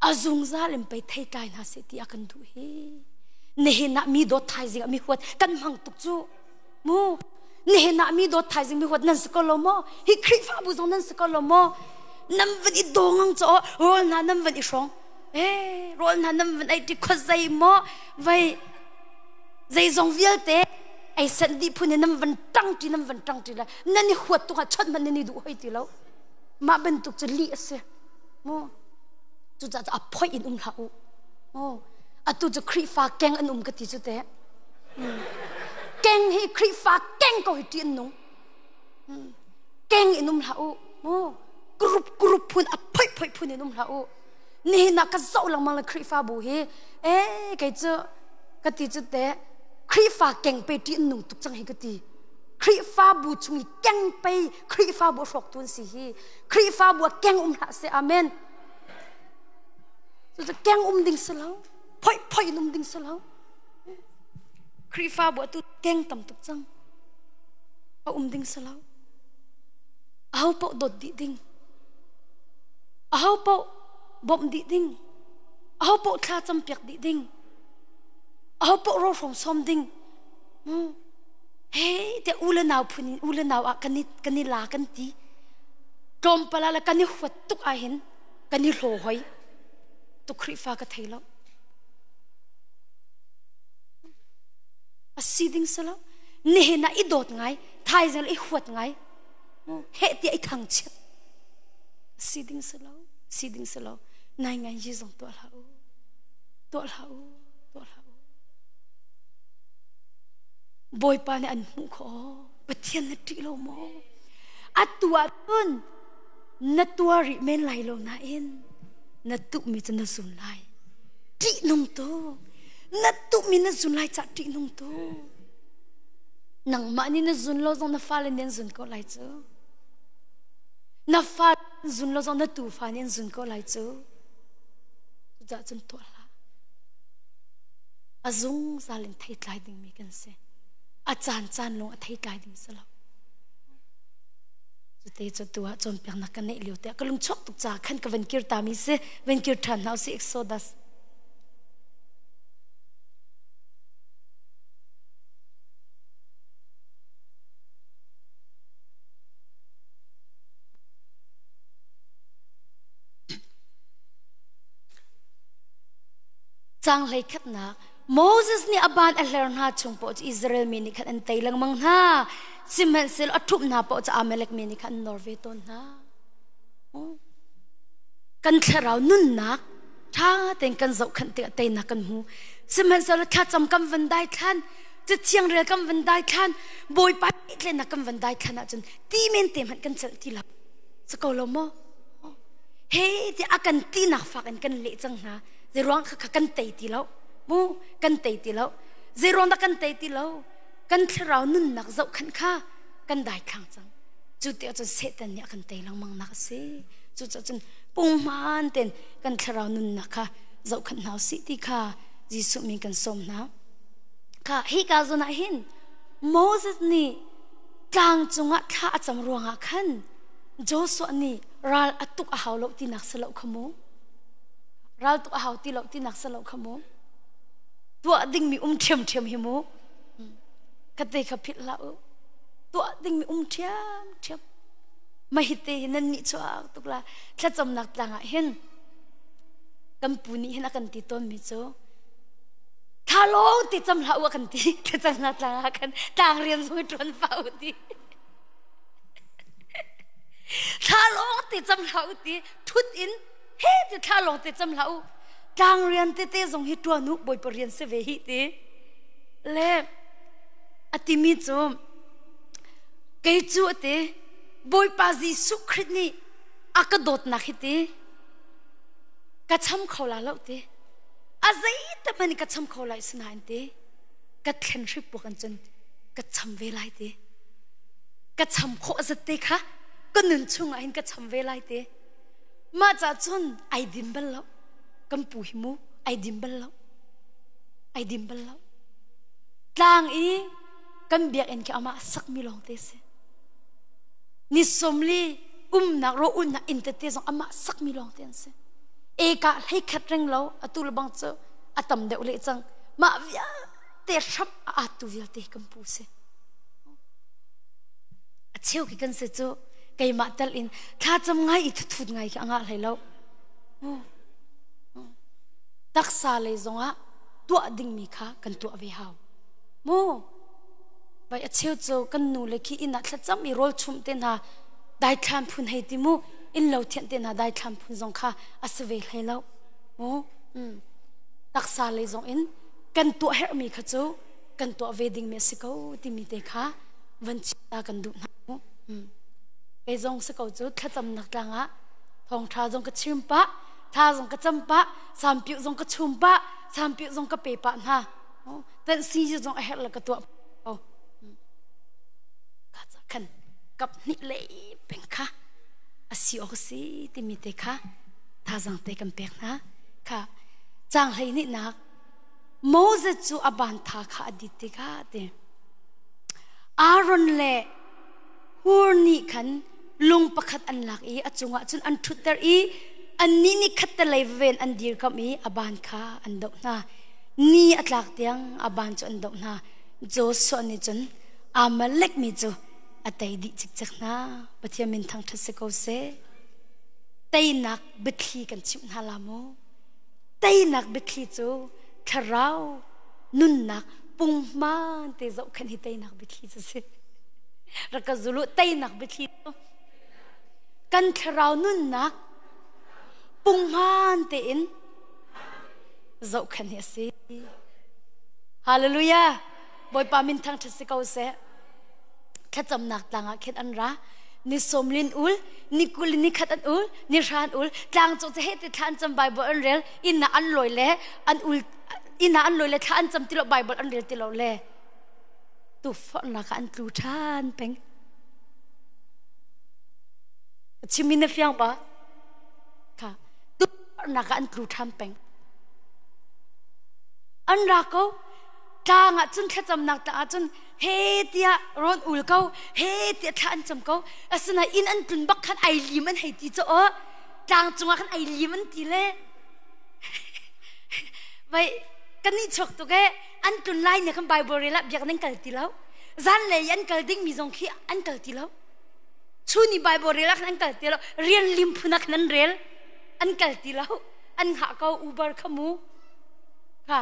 a zungzal in pei thei tlai hna seh ti a kan duh hi nihin ah mi dawt thaizing ah mi huat kan hmang tuk cu mu nihin ah mi dawt thaizing mi huat nan si ko lo maw hi Khrihfabu zong nan si ko lo maw nan van i daw ngang cho rawl hna nan van i hrawng eh rawl hna nan van ei ti khuazei maw vai zeizong vialte ei sanh dih phun in nan van ṭang ṭi nan van ṭang ṭi le nan i huat tuk ah chawnh hmanh nan i duh hoi ti lo mah bantuk cu lih a si mu cucaah a phoih in um hlah u oh atu cu Khrihfa keng an um ka ti cu te keng hi Khrihfa keng ko hi ṭih an nung keng in um hlah u mu group group phun a phoih phoih phun in um hlah u nihin ah ka zoh lengmang le Khrihfabu hi eh kei cu ka ti cu te Khrihfa keng pe ṭih an nung tuk cang hi ka ti Khrihfabu chung i keng pei Khrihfabu hrawktu an si hi Khrihfabu ah keng um hlah seh amen cucu keng um ding si lo phoih phoih in um ding si lo Khrihfabu atu keng tam tuk cang a um ding si lo aho paoh dawt dih ding aho paoh bawmh dih ding aho paoh thla campiak dih ding aho paoh rawhrawng sawm ding Hei te u le nau phun in u le nau ah kan i kan i la kan ti. Tlawmpal ah le kan i huat tuk ah hin kan i hlaw hoi. Tu Khrihfa ka thei lo. A si ding si lo. Nihin ah i dawt ngai, thaizing i huat ngai. Heh tiah i thangchiat. A si ding si lo. Si ding si lo. Nai ngai yi zong tuah hlah u. Tuah hlah u. Tuah hlah u. Bawipa nih an hmuh khawh. Pathian na ṭih lo maw? Atu ah cun na tuar rih men lai lo nain na tuhmi cu na zun lai. Ṭihnung tu. Na tuhmi na zun lai cah ṭihnung tu. Nangmah nih na zun lo zong na fale nih an zun ko lai cu. Na fa zun lo zong na tufa nih an zun ko lai cu. Cucaah cun tuah hlah. A zungzal in theitlai dingmi kan si. A caancaan lawng a theitlai ding si lo. Cute cu tu ah cawnpiaknak ka neih lio te ka lung chuak tuk caah khan ka van kir ta mi si van kir ṭhan hna usih Exodus. Caang hleikhatnak Moses nih a ban a hler hna chung paoh cu Israel mi nih khan an tei lengmang hna. Sihmanhsehlaw a ṭhumh hna paoh cu Amalek mi nih khan an nor ve tawn hna. Kan thlarau nunnak ṭha tein kan zohkhanh tikah teinak kan hmu. Sihmanhsehlaw thlacam kan van daithlan, cathiang rel kan van daithlan, Bawipa tlenak kan van daithlan ahcun ti men te hmanh kan celh ti lo. Si ko lo maw? He ti a kan tinak fak in kan leh cang hna. Zeiruang kha kan tei ti lo. Mu kan tei ti lo. Zeiruang dah kan tei ti lo? Kan thlarau nunnak zohkhanh kha kan daithlang cang. Cu ti ahcun Satan nih a kan tei lengmang nak a si. Cucaah punghman ten kan thlarau nunnak kha zohkhanh hna usih ti kha Jesuh min kan sawm hna. Kha hi ka zawn ah hin Moses nih tlang cungah thla a cam ruangah khan Joshua nih ral a tuk a hau lo tinak si lo kha mu. Ral tuk a hau ti lo tinak si lo kha mu. Tuah dingmi um ṭhiamṭhiam hi mu. Ka te kha philh hlah u. Tuah dingmi um ṭhiamṭhiam. Mahite hi nan nih chuak tuk la. Thlacamnak tlang ah hin kan pu nih hin a kan ti tawnmi cu tha lawng ti cam hlah u a kan ti. Thlacamnak tlang ah khan tlang rian zong i ṭuan fa u ti. Thla lawng te cam hlah u ti thut in he ti thla lawng te cam hlah u. Tlang rian tete zong hi ṭuan u, Bawipa rian si ve hi ti. Le a timi cu kei cu a ti Bawipa Jesuh Khrih nih a ka dawtnak hi ti ka cham kho la lo ti. A zei te ka cham kho lai sinain ti ka thlen hrip puak an cun ka cham ve lai ti. Ka cham khawh zat te kha ka nun chungah hin ka cham ve lai te. Mah ca cun ai dim bal lo. Kan pu hi mu ai dim bal lo. Ai dim bal lo. Tlang i kan biakinn khi amah sakmi lawng te si. Ni 40 umnak ro unnak inn tete zong amah sakmi lawng te an si. Eka hlei khat reng lo atu le bang cu a tam deuh leh cang. Mah vialte hram a atu vialte kan pu si. A cheu khi kan si cu keimah tal in thlacam ngai i thuthut ngai khi a ngah hlei lo. Taksa lei zongah tuah dingmi kha kan tuah ve hau. Mu vai a cheu cu kan nu le khi inn ah thlacam i rawl chumh te hna daithlan phun hei ti mu inn lo thianh te hna daithlan phun zong kha a si ve hlei lo. Mu taksa lei zong in kan tuah herhmi kha cu kan tuah ve dingmi a si ko timi te kha van chim kan duh hna. Kei zong si ko cu thlacamnak tlang ah thawngṭha zong ka chim pah, thla zong ka cam pah, sampiuh zong ka chum pah, sampiuh zong ka pe pah hna. Tan si zong a herh le ka tuah ko. Ka ca khan kap hnih le peng kha a si awk si timi te kha thazang te kan pek hna. Kha cang hlei nih nak Moses cu a ban tha kha a dit tikah ti Aaron le Hur nih khan lung pakhat an lak i a cungah cun an ṭhutter i annih nih khattelei ven an dirkamh i a ban kha an doh hna. Ni a tlak tiang a ban cu an doh hna. Joshua nih cun Amalek mi cu a tei dih cikcek hna. Pathian min thangṭhat si ko seh. Teinak biathli kan chimh hna la mu. Teinak biathli cu thlarau nunnak punghman te zohkhenh hi teinak biathli cu si. Rak ka zulu teinak biathli cu kan thlarau nunnak punghman tein zohkhenh hi a si. Hallelujah! Bawipa min thangṭhat si ko seh. Thlacamnak tlang ah khin an ra. Ni 40 ul, ni 20 ni khat an ul, ni hran ul, tlang cung cu he ti thla an cam Bible an rel, inn ah an lawi le an ul inn ah an lawi le thla an cam ti lo Bible an rel ti lo le tuforhnak ah an tlu ṭhan peng. Chimi na fiang ba? Kha tuforhnak ah an tlu ṭhan peng. An ra ko. Tlang ah cun thlacamnak tlang ah cun he tiah rawn ul ko, he tiah thla an cam ko. Asinain inn an tlun bak khan ai lim an hei ti cu aw. Tlang cungah khan ai lim an ti le. Vai kan nih chuak tuk ee an tlun lai ne khan Bible rel ah biak nan kal ti lo. Zanlei an kal ding mi zong khi an kal ti lo. Chun i Bible rel ah khan an kal ti lo. Rian lim phun ah khan an rel. An kal ti lo. An hngah ko Uber kha mu. Kha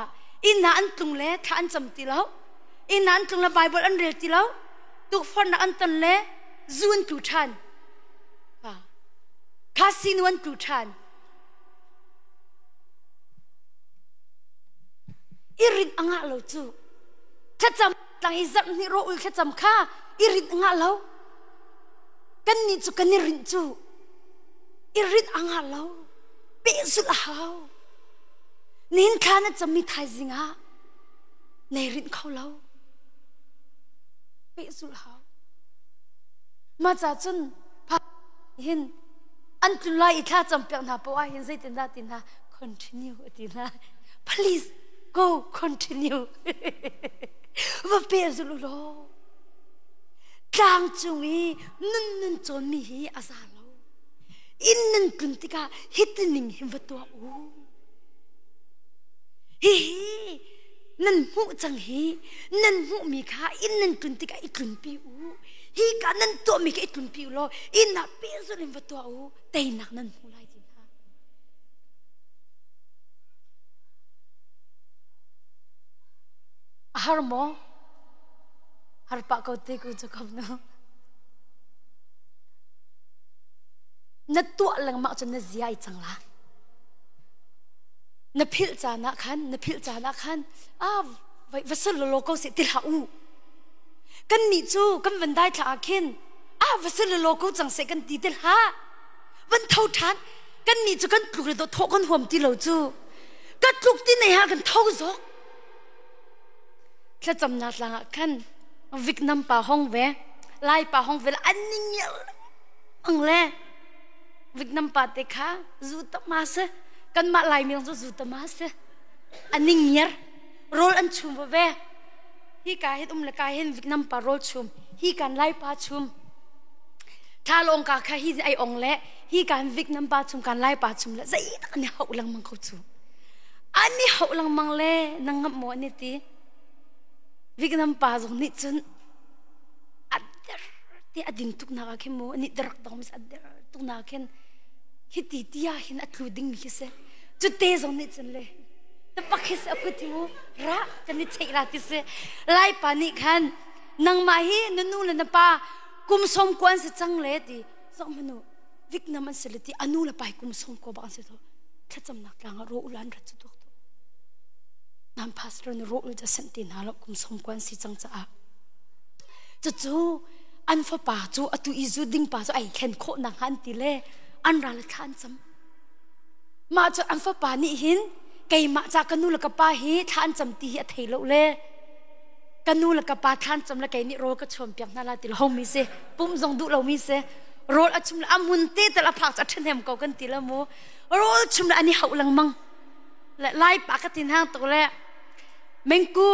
inn ah an tlung le thla an cam ti lo. Inn ah an tlung le Bible an rel ti lo. Tukforhnak an ton le zu an tlu ṭhan. Kha kha sinu an tlu ṭhan. I rinh a ngah lo cu. Thlacam tlang i zarh hnih rawh ul thlacam kha i rinh a ngah lo. Kan nih cu kan i rinh cu. I rinh a ngah lo. Pehzulh a hau. Nihin thla na cammi thaizing ah nei rinh kho lo. Pehzulh hau. Mah ca cun hin an tlun lai i thla campiak hna poah hin zeitindah ti hna continue a ti hna. Please go continue. Va pehzulh u law. Tlang cung i nun nun cawnmi hi a za lo. Inn nan tlun tikah hiti ning hin va tuah u. Hihi nan hmuh cang hi nan hmuhmi kha inn nan tlun tikah i tlunpi u. Hi ka nan tuahmi kha i tlunpi u law inn ah pehzulh in va tuah u. Teinak nan hmu lai ti hna. A har maw? Har pah ko te ku Jacob nu. Na tuah lengmang cun na zia i cang la. Na philh caan ah khan, na philh caan ah khan, ah va sal law ko seh ti hlah u. Kan nih cu kan van dai thla ah khin, ah va sal law ko cang seh kan ti ti hlah. Van tho ṭhan, kan nih cu kan tluk le dawh thawh kan huam ti lo cu. Ka tluk ti nei ha kan tho zawk. Thlacamnak tlang ah khan Vietnam pa hong ve, Lai pa hong ve le an ni ngial ang le Vietnam pa te kha zu tama se kanmah Laimi zong cu zu tama se an ni ngiar rawl an chum va ve hi ka hin um le ka hin Vietnam pa rawl chum hi kan Lai pa chum tha lawng ka kha hi ai ong le hi kan Vietnam pa chum kan Lai pa chum le zei tak an i hauh lengmang ko cu an i hauh lengmang le nang ngam maw an i ti Vietnam pa zong nih cun a der te a din tuk nak ah khin mu ani darak dong mis a der tuk nak khin hiti tia hin a tlu ding mi khi si cu te zong nih cun le tapak hi si a kut hi mu ra kan i cheih la ti si lai pa nih khan nangmah hi na nu le na pa kum som kuan si cang le ti zong manu Vietnam an si le ti anu le pai kum som ko bak an si to thlacamnak tlang ah ro ulan rat cu tuk nan pastor na ro ul ja sent ti hna lo kum som kuan si cang caah cucu an fapa cu atu i zu ding pa cu ai thlen khawh nak hnga an ti le an ral thla an cam mah cu an fapa nih hin keimah ca ka nu le ka pa hi thla an cam ti hi a thei lo le ka nu le ka pa thla an cam le kei nih rawl ka chuam piak hna la ti lo mi si pum zong duh lo mi si rawl a chum le a mun te tal a phak cu a ṭhahnem ko kan ti la mu rawl chum le an i hauh lengmang le lai pa ka tin hang tuk le mengku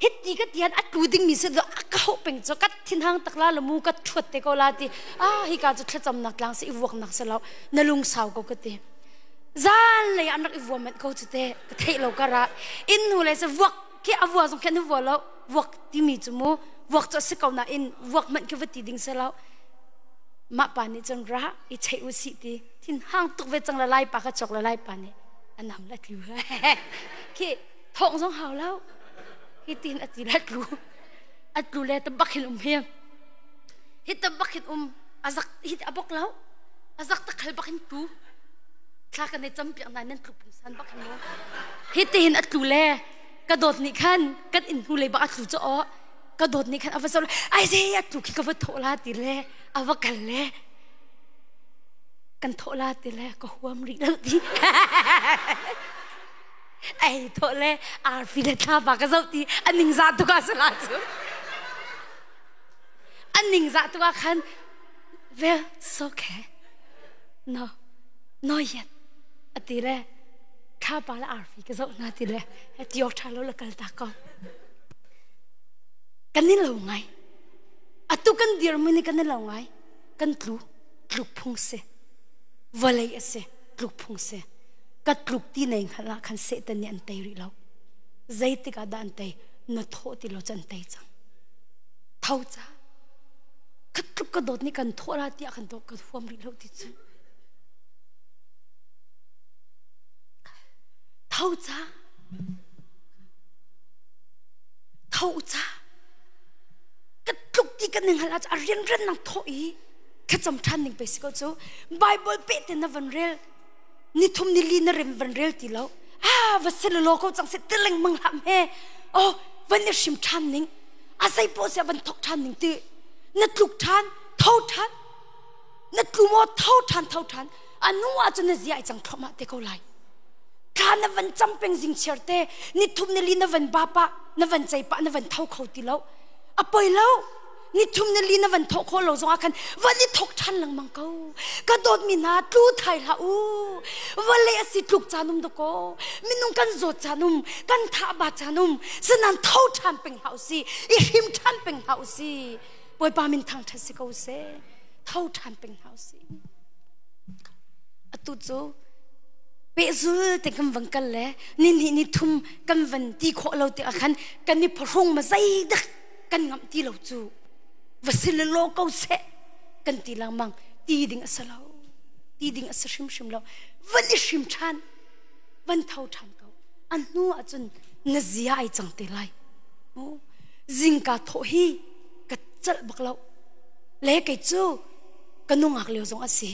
hiti ka tian a tlu ding mi si do a ka hauh peng cu ka thin hang tak la mu ka thuat te ko la ti ah hi ka cu thlacam nak tlang si i vuak nak si lo na lung sau ko ka ti zan lei an rak i vuam ko cu te ka theih lo ka ra in nu le se vuak khi a vua zong khin vua lo vuak timi cu mu vuak cu si ko na in vuak manh khi va ti ding si lo mah pa nih cun ra i cheih u si ti thin hang tuk ve cang la lai pa ka chok la lai pa nih anam la tlu khi thong zong hau lo hi tin a ti la tlu a tlu le ta bak hin um hi hi ta bak hin um azak hi a bok lo azak ta khal bak hin tu thla kan ei cam piak na nan tlu pungsan bak hin mu hi ti hin a tlu le ka dawt nih khan kan inn hnu lei bak a tlu cho ka dawt nih khan a va zo ai ze a tlu khi ka va thawh la ti le a va kal le kan thawh la ti le ka huam rih lo ti ei thawh le arfi le thlapa ka zoh ti a ningzah tuk ah sala cu a ningzah tuk ah khan well it's okay no no yet a ti le thlapa le arfi ka zoh hna ti le ti awk ṭha lo le kal ta ko kan ni lo ngai atu kan dirmi ni kan ni lo ngai kan tlu tluk phung si vawlei a si tluk phung si ka tluk ti nei hngalh ah khan Satan nih an tei rih lo zeitik ah dah an tei na thawh ti lo cu an tei cang tho ca ka tluk ka dawt nih kan thawh la tiah kan dawt ka huam rih lo ti cu tho ca tho ca ka tluk ti kan ning hal ah a rianrian nang thawh i thlacam ṭhan ning pe si ko cu Bible pe te na van rel ni thum ni li na rem van rel ti lo ah va se lo ko cang se ti lengmang hlah he oh van i hrim ṭhan ning a zei po sia van thok ṭhan ning ti na tluk ṭhan tho ṭhan na tlu maw tho ṭhan tho ṭhan anu ah cun na zia ai cang thluahmah te ko lai thla na van cam peng zing chiar te ni thum ni li na van ba pa na van cei pa na van tho kho ti lo a poi lo ni thum ni li na van thawh khawh lo zongah khan van i thawk ṭhan lengmang ko ka dawtmi hna tlu thai hlah u vawlei a si tluk caan um dakaw minung kan zawt caan um kan thah ba caan um sinan tho ṭhan peng hlah u si i hrim ṭhan peng hlah u si Bawipa min thangṭhat si ko seh tho ṭhan peng hlah u si atu cu pehzul te kan van kal le ni hnih ni thum kan van ti khawh lo tikah khan kan i phahrung ma zeidak kan ngamh ti lo cu va si le law ko seh kan ti lengmang ti ding a si lo ti ding a si hrimhrim lo van i hrim ṭhan van tho ṭhan ko a hnu ahcun na zia ai cang te lai zingka thawh hi ka celh bak lo le kei cu ka nungak lio zong a si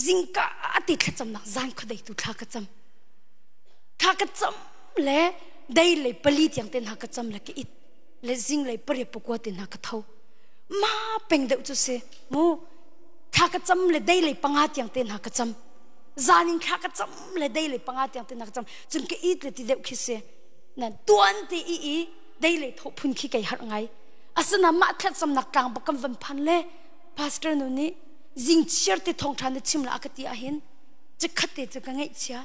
zingka ati thlacamnak zan khuadei tu thla ka cam. Thla ka cam le dei lei pali tiang te hna ka cam le ka it le zing lei pariat pakua te hna ka tho. Ma peng deuh cu si mu. Thla ka cam le dei lei panga tiang te hna ka cam. Zan in thla ka cam le dei lei panga tiang te hna ka cam. Cun ka it le ti deuh khi si. Nan tuan te i i dei lei tho phun khi kei harh ngai. Asina mah thlacamnak tlang bak kan van phan le pastor nu nih zing chiar te thawng ṭha na chim la ka ti ahhin cikhat te cu ka ngaihchia.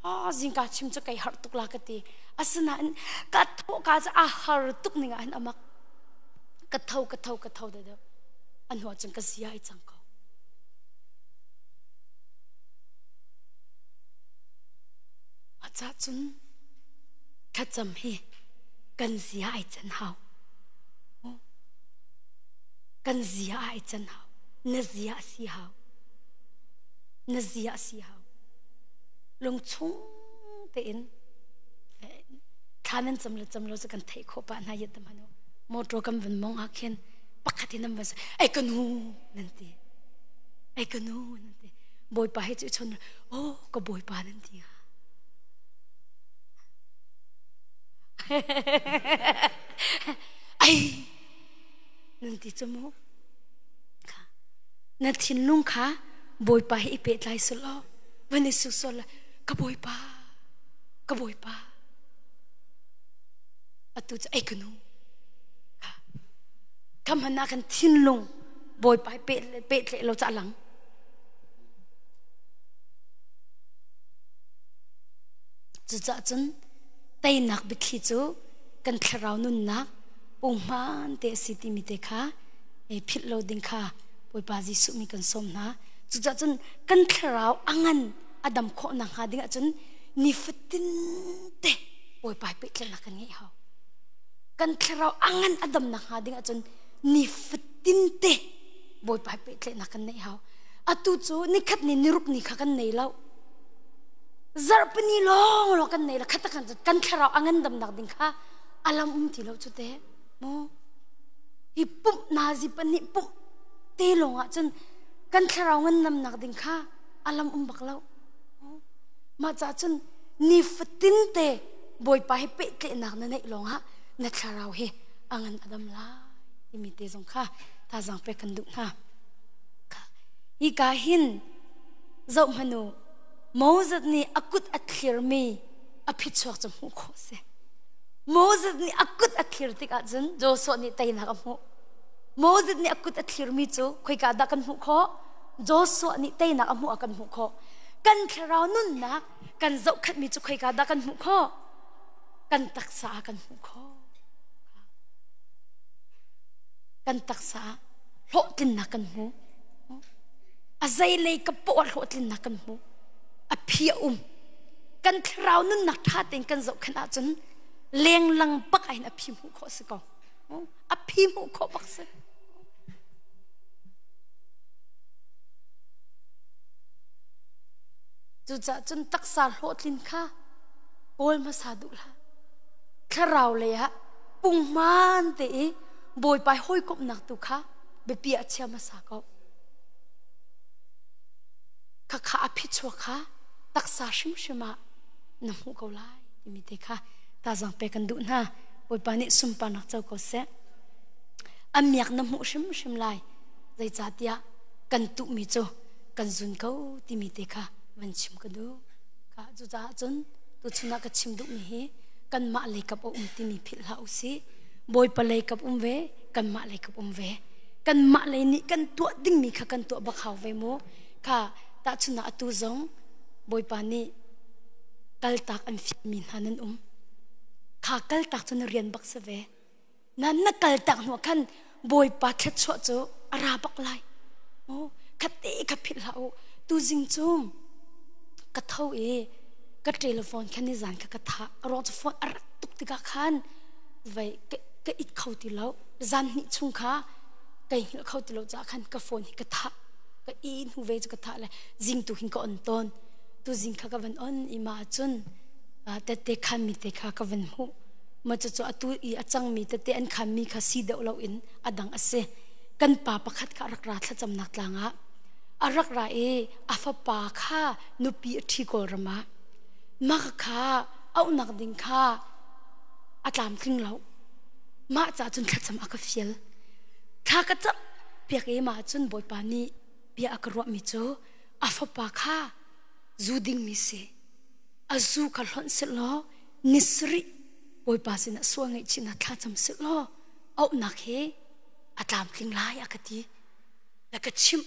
Ah zingka chim cu kai harh tuk la ka ti. Asinain ka thawh ka cu a har tuk ning ah hin amak. Ka tho ka tho ka tho deuh. An hnu cun ka zia ai cang ko. A ca cun thlacam hi kan zia ai can hau. Kan zia ai can hau. Na zia a si hau. Na zia a si hau. Lungchung tein thla nan cam le cam lo cu kan theih khawh pah hna yet tam hanu. Motor kan van mong ah khin pakhat in nan van ai ka nu nan ti. Ai ka nu nan ti. Bawipa he cu chon oh ka bawipa nan ti ha. Ai nan ti cu mu. Na thinlung kha Bawipa he i pehtlai selaw van i su sual ka Bawipa ka Bawipa atu cu ei ka nu kam hman ah kan thinlung Bawipa he pehtlaih lo ca lang cucaah cun teinak biathli cu kan thlarau nunnak punghman te a si timi te kha philh lo ding kha Bawipa Jesuh mi kan sawm hna. Cucaah cun kan thlarau a ngan a dam khawh nakhnga ding ahcun nifatin te Bawipa he pehtlaihnak kan ngeih hau. Kan thlarau a ngan a dam nakhnga ding ahcun nifatin te Bawipa he pehtlaihnak kan neih hau. Atu cu nikhat ni niruk ni kha kan nei lo. Zarhpini lawng lawng kan nei lo. Khat kan kan thlarau a ngan dam nak ding kha alam um ti lo cu te. Mu hi pumh nazi pahnih pumh te lawng ah cun kan thlarau ngan namnak ding kha alam um bak lo mah ca cun nifatin te bawipa hi pehtlaihnak na neih lawng ah na thlarau hi a ngan a dam lai timi te zong kha thazaang pek kan duh hna hi ka hin zoh hmanu Moses nih a kut a thlirmi a phichuak cu hmuh khawh si Moses nih a kut a thlir tikah cun Joshua nih teinak a hmuh. Moses nih a kut a thlirmi cu khoika dah kan hmuh khawh? Joshua nih teinak a hmuh ah kan hmuh khawh. Kan thlarau nunnak kan zohkhenhmi cu khoika dah kan hmuh khawh? Kan taksa ah kan hmuh khawh. Kan taksa ah hlawhtlinnak kan hmu. A zeilei ka poah hlawhtlinnak kan hmu. A phi a um. Kan thlarau nunnak ṭha tein kan zohkhenh ahcun lenglang bak ah hin a phi hmuh khawh si ko. A phi hmuh khawh bak si. Cucaah cun taksa hlawhtlin kha kawl hmasa duh hlah. Thlarau lei ah punghman te i Bawipa hawikomhnak tu kha biapi ah chia hmasa ko. Khakha a phichuak kha taksa hrimhrim ah na hmuh ko lai timi te kha tazang pe kan duh hna. Bawipa nih sunparnak co ko seh. A miak na hmuh hrimhrim lai. Zeicahtiah kan tuhmi cu kan zun ko timi te kha van chim ka duh. Kha cucaah cun tuchun ah ka chim duhmi hi kanmah leikap a um timi philh hlah usih. Bawipa leikap um ve, kanmah leikap um ve. Kanmah lei nih kan tuah dingmi kha kan tuah bak hau ve mu. Kha tahchunhnak atu zong Bawipa nih kaltak an fialmi hna nan um. Kha kaltak cu na rian bak si ve. Na na kaltak hnu khan Bawipa thluachuah cu a ra bak lai. Oh, khatte kha philh hlah u. Tuzing cu ka tho i ka telephone khan ni zan kha ka thah. A ruang cu phone a rat tuk tikah khan vai ka it kho ti lo. Zan hnih chung kha kai hngilh kho ti lo caah khan ka phone hi ka thah. Ka i hnu ve cu ka thah le zing tu hin ka on tawn. Tu zing kha ka van on i ma cun tette khanmi te kha ka van hmuh. Ma cucu atu i a cangmi tete an khanmi kha si deuh loin a dang a si. Kan pa pakhat kha a rak ra thlacamnak tlang ah a rak ra i a fapa kha nupi a ṭhi Kawlram ah. Mah kha auhnak ding kha a tlamtling lo. Mah ca cun thlacam a ka fial. Thla ka cam piak i mah cun Bawipa nih bia a ka ruahmi cu a fapa kha zu dingmi si. A zu kha hlonh sehlaw ni sarih Bawipa sinah sual ngaihchihnak thlacam sehlaw auhnak hi a tlamtling lai a ka ti. Na ka chimh.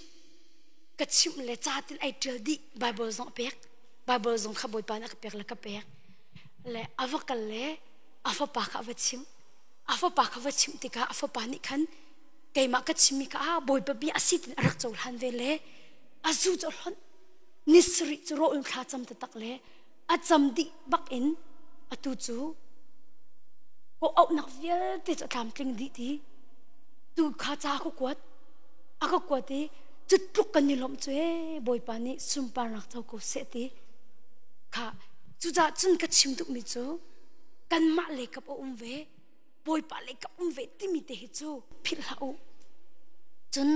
Ka chimh le ca tin ai ṭial dih. Bible zong a pek. Bible zong kha Bawipa nih a ka pek le ka pek. Le a va kal le a fapa kha a va chimh. A fapa kha va chimh tikah a fapa nih khan keimah ka chimmi kha ah Bawipa bia a si tin a rak cohlan ve le a zu cu a hlonh. Ni sarih cu rawl thla cam taktak le a cam dih bak in atu cu ko auhnak vialte cu a tlamtling dih ti tu kha ca ka kuat a ka kuat i cu tluk kan i lawmh cu ee Bawipa nih sunparnak co ko seh ti kha cucaah cun ka chim duhmi cu kanmah lei kap a um ve Bawipa lei kap um ve timi te hi cu philh hlah u. Cun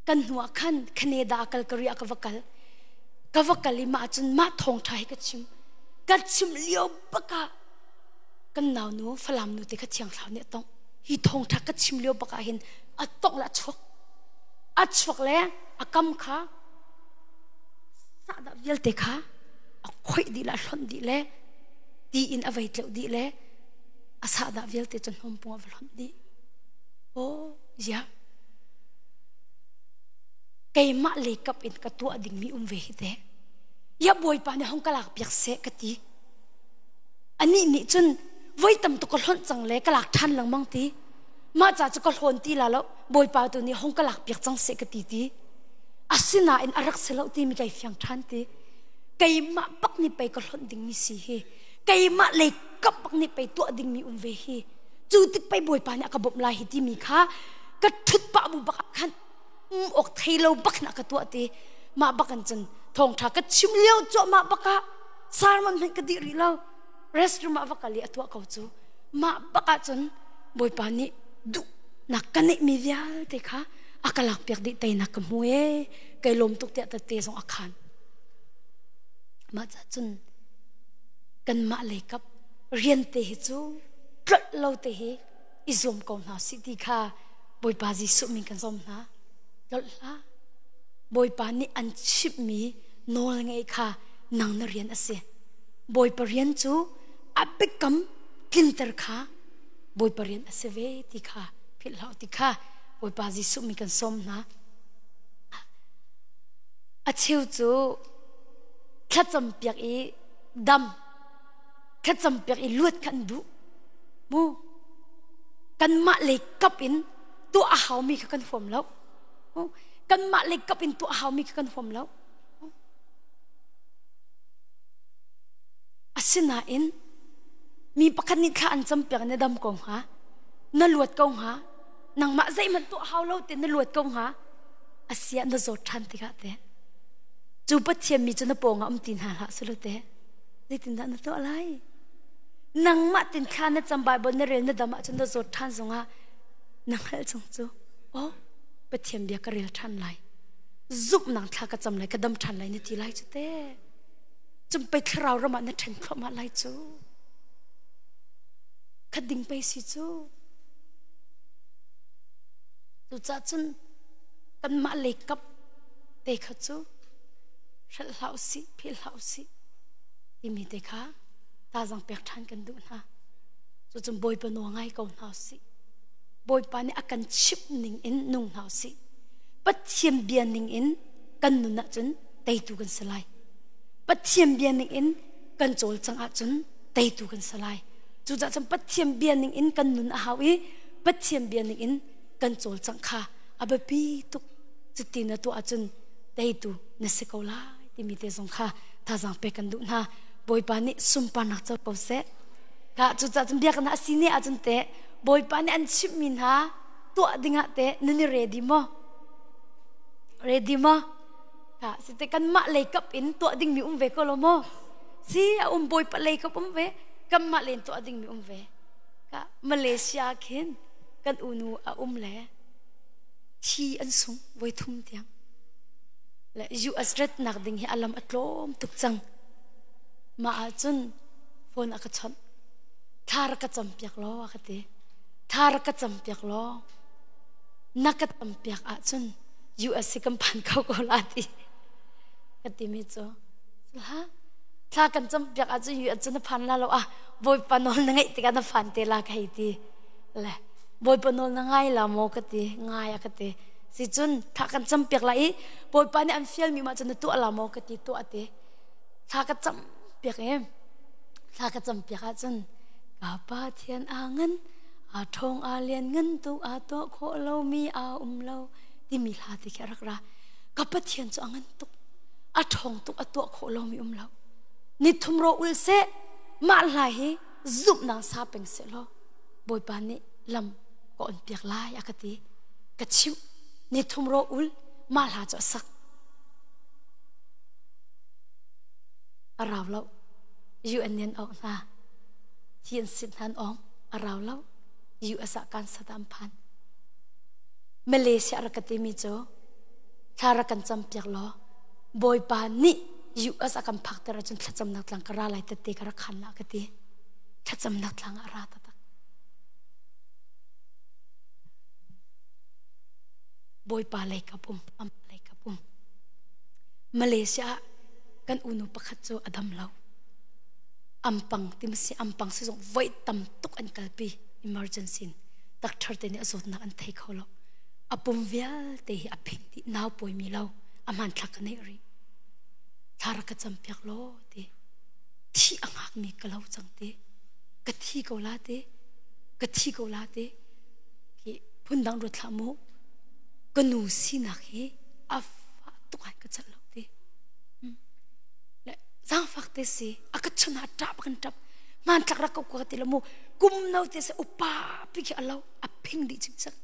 kan hnu ah khan Canada Calgary ah ka va kal. Ka va kal i mah cun mah thawngṭha hi ka chim. Ka chim lio bak ah kan naunu Falam nu te kha Thiang Thlarau nih a tongh. Hi thawngṭha ka chim lio bak ah hin a tongh le a chuak. A chuak le a kam kha sahdah vialte kha a khoih dih le a hlonh dih le ti in a vei tleuh dih le a sahdah vialte cu hnawmpung a va hlonh dih. Oh, ya. Keimah lei kap in ka tuah dingmi um ve hi te. Ya Bawipa nih hong ka lak piak seh ka ti. Anih nih cun voi tam tuk ka hlonh cang le ka lak ṭhan lengmang ti. Mah ca cu ka hlawn ti la lo. Bawipa tu nih hong ka lak piak cang seh ka ti ti. Asinain a rak si lo timi kai fiang ṭhan ti. Keimah bak nih pei ka hlonh dingmi si hi. Keimah lei kap bak nih pei tuah dingmi um ve hi. Cu tik pei Bawipa nih a ka bawmh lai hi timi kha ka ṭhut pah bu bak ah khan um awk thei lo bak in a ka tuah ti. Mah bak in cun thawngṭha ka chim lio cuahmah bak ah sermon hmanh ka dih rih lo. Restroom ah va kal i a tuah ko cu. Mah bak ah cun Bawipa nih duhnak ka neihmi vialte kha a ka lakpiak dih teinak ka hmu ee kai lawm tuk tiah tette zong a khan. Mah cah cun kanmah lei kap rian te hi cu tlolh lo te hi i zuam ko hna sih ti kha Bawipa Jesuh min kan sawm hna. Tlolh hlah. Bawipa nih an chimhmi nawl ngei kha nang na rian a si. Bawipa rian cu a biakam tlinter kha Bawipa rian a si ve ti kha philh hlah ti kha Bawipa Jesuh min kan sawm hna. A cheu cu thlacam piak i dam thlacam piak i luat kha an duh mu kanmah lei kap in tuah a haumi kha kan huam lo kanmah lei kap in tuah a haumi kha kan huam lo asinain mi pakhat nih thla an cam piak na dam ko hnga na luat ko hnga nangmah zeihmanh tuah hau lo te na luat ko hnga asia na zawt ṭhan tikah te cu Pathian mi cu na pawngah um ti hna hlah sulu te zeitindah na tuah lai nangmah tin thla na cam Bible na rel na dam ahcun na zawt ṭhan zongah na hngalh chung cu oh Pathian bia ka rel ṭhan lai zumhnak thla ka cam lai ka dam ṭhan lai na ti lai cu te cun pei thlarau ram ah na ṭhen thluahmah lai cu khat ding pei si cu cucaah cun kanmah lei kap te kha cu hrelh hlah usih philh hlah usih timi te kha tazang pek ṭhan kan duh hna cucun Bawipa nawl ngai ko hna usih Bawipa nih a kan chimh ning in nung hna usih Pathian bia ning in kan nun ahcun teitu kan si lai Pathian bia ning in kan cawlcangh ahcun teitu kan si lai cucaah cun Pathian bia ning in kan nun a hau i Pathian bia ning in kan cawlcangh kha a biapi tuk cuti na tuah ahcun teitu na si ko lai timi te zong kha thazaang pek kan duh hna Bawipa nih sunparnak co ko seh ka cucaah cun biakinn ah si ne ahcun teh Bawipa nih an chimhmi hna tuah dingah teh nan i ready maw ready maw ka si te kanmah lei kap in tuah dingmi um ve ko lo maw si a um Bawipa lei kap um ve kanmah len tuah dingmi um ve ka Malaysia khin kan unu a um le thi an sung voi thum tiang le US rat nak ding hi alam a tlawm tuk cang. Mah ahcun phone a ka chawnh. Thla rak ka campiak law a ka ti. Thla rak ka campiak law na ka campiak ahcun US hi kan phan kho ko la ti. Ka timi cu ha thla kan campiak ahcun US cu na phan la lo ah Bawipa nawl na ngeih tikah na phan te la ka hei ti. Le Bawipa nawl na ngai la maw ka ti. Ngai a ka ti. Si cun thla kan campiak la i Bawipa nih an fialmi mah cun na tuah la maw ka ti tuah ti. Thla ka cam piak i thla ka cam piak ahcun ka Pathian aa ngan aa ṭhawng aa lian ngan tuk aa tuah khawh lomi aa um lo timi hla ti khi a rak ra. Ka Pathian cu a ngan tuk a ṭhawng tuk a tuah khawh lomi um lo. Ni thum ro ul seh mah hla hi zumhnak sa peng seh law Bawipa nih lam ka on piak lai a ka ti. Ka chimh ni thum ro ul mah hla cu a sak. A rau lo. UN nih an auh hna. Hi an sit hna an ong. A rau lo. US ah kan sat an phan. Malaysia rak ka timi cu thla rak kan cam piak law Bawipa nih US a kan phakter ahcun thlacamnak tlang ka ra lai tette ka rak khan la ka ti. Thlacamnak tlang ah ra taktak. Bawipa lei kap um, am lei kap um. Malaysia ah kan unu pakhat cu a dam lo. Ampang tim si ampang si zong voi tam tuk an kalpi emergency in doctor te nih a zawtnak an thei kho lo. A pum vialte hi a phing dih nau pawi mi lo a hmanthlak ka neih rih. Thla rak ka cam piak law ti. Thi a ngak mi ka lo cang ti. Ka thi ko la ti. Ka thi ko la ti. Hi phundang ruat hlah mu. Ka nu sinak hi a fah tuk ai ka chalh lo ti. Le zaangfak te si a ka chun ha ṭap kan ṭap. Hmantlak rak ko ka ti lo mu. Kum no te se upa pi khi a lo a phing dih chikchak.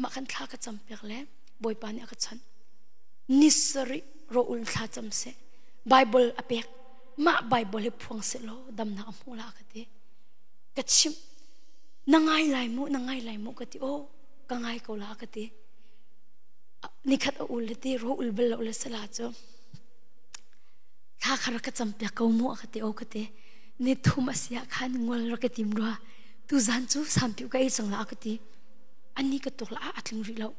Mah khan thla ka cam piak le Bawipa nih a ka chanh. Ni sarih ro ul thla cam seh. Bible a pek. Mah Bible hi phuang seh law damnak a hmuh la ka ti. Ka chimh. Na ngai lai mu, na ngai lai mu ka ti. Oh, ka ngai ko la ka ti. Nikhat a ul le ti ro ul bal lo le sala cu. Thla kha rak ka cam piak ko mu a ka ti o ka ti. Ni thum a si ah khan ngol rak ka tim rua. Tu zan cu sampiu ka ei cang la a ka ti. Ani ka tuk la a tling rih lo.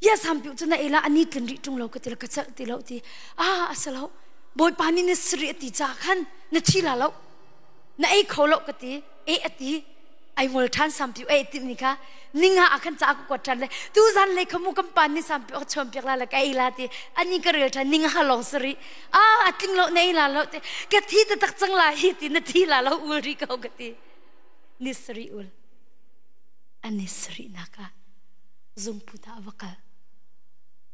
Ya sampiu cu na ei la ani tlin rih ṭung lo ka ti la ka celh ti lo ti. Ah a si lo. Bawipa nih na siri a ti ca khan na thi la lo. Na ei kho lo ka ti. E a ti. Ai ngol ṭhan sampiu ei ti mi kha ninga ah khan ca ka kuat ṭhan le tu zan lei kha mu kan pa nih sampiu a chuan piak la le ka ei la ti. Ani ka rel ṭhan ninga lawng sari. Ah a tling lo na ei la lo ti. Ka thi taktak cang la hi ti na thi la lo ul ri ko ka ti. Ni sari ul. Ani sari nak ah zungput ah a va kal.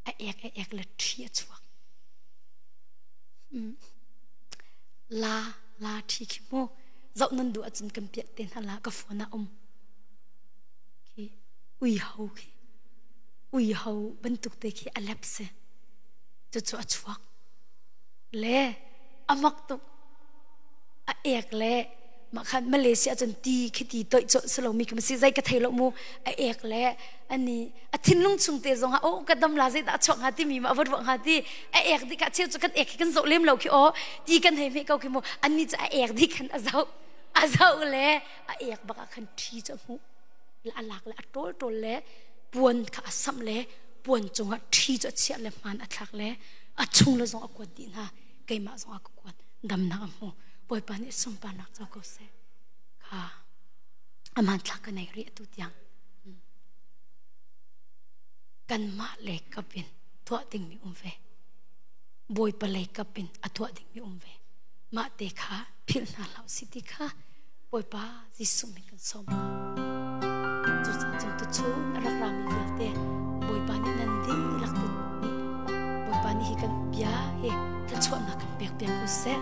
A ek a ek le ṭhi a chuak. La la ṭhi khi mu zoh nan duh ahcun kan piah te hna la ka phone ah um. Khi ui ho khi ui ho bantuk te khi a lep si. Cucu a chuak. Le a mak tuk. A ek le mah khan Malaysia cun ti khi ti toih colh si lomi khi si zei ka thei lo mu a ek le ani a thinlung chung te zong ah oh ka dam la zei dah chuak hnga timi ma va ruah hnga ti a ek dik ah cheu cu kan ek khi kan zoh lem lo khi aw ti kan hei hme ko khi mu anni cu a ek dik khan a zoh a zoh le a ek bak ah khan ṭhi cu a hmuh le a lak le a ṭawl ṭawl le puan kha a samh le puan cungah ṭhi cu a chiah le hmaan a thlak le a chung le zong a kuat dih hna keimah zong a ka kuat damnak a hmu Bawipa nih sunparnak co ko seh kha a hmanthlak ka nei rih atu tiang kanmah lei kap in tuah dingmi um ve Bawipa lei kap in a tuah dingmi um ve mah te kha philh hna hlah si ti kha Bawipa Jesuh min kan sawm hna cucaah cun tuchun a rak rami vialte Bawipa nih nan dihlak te nih Bawipa nih hi kan bia hi thluachuahnak kan pek piak ko seh.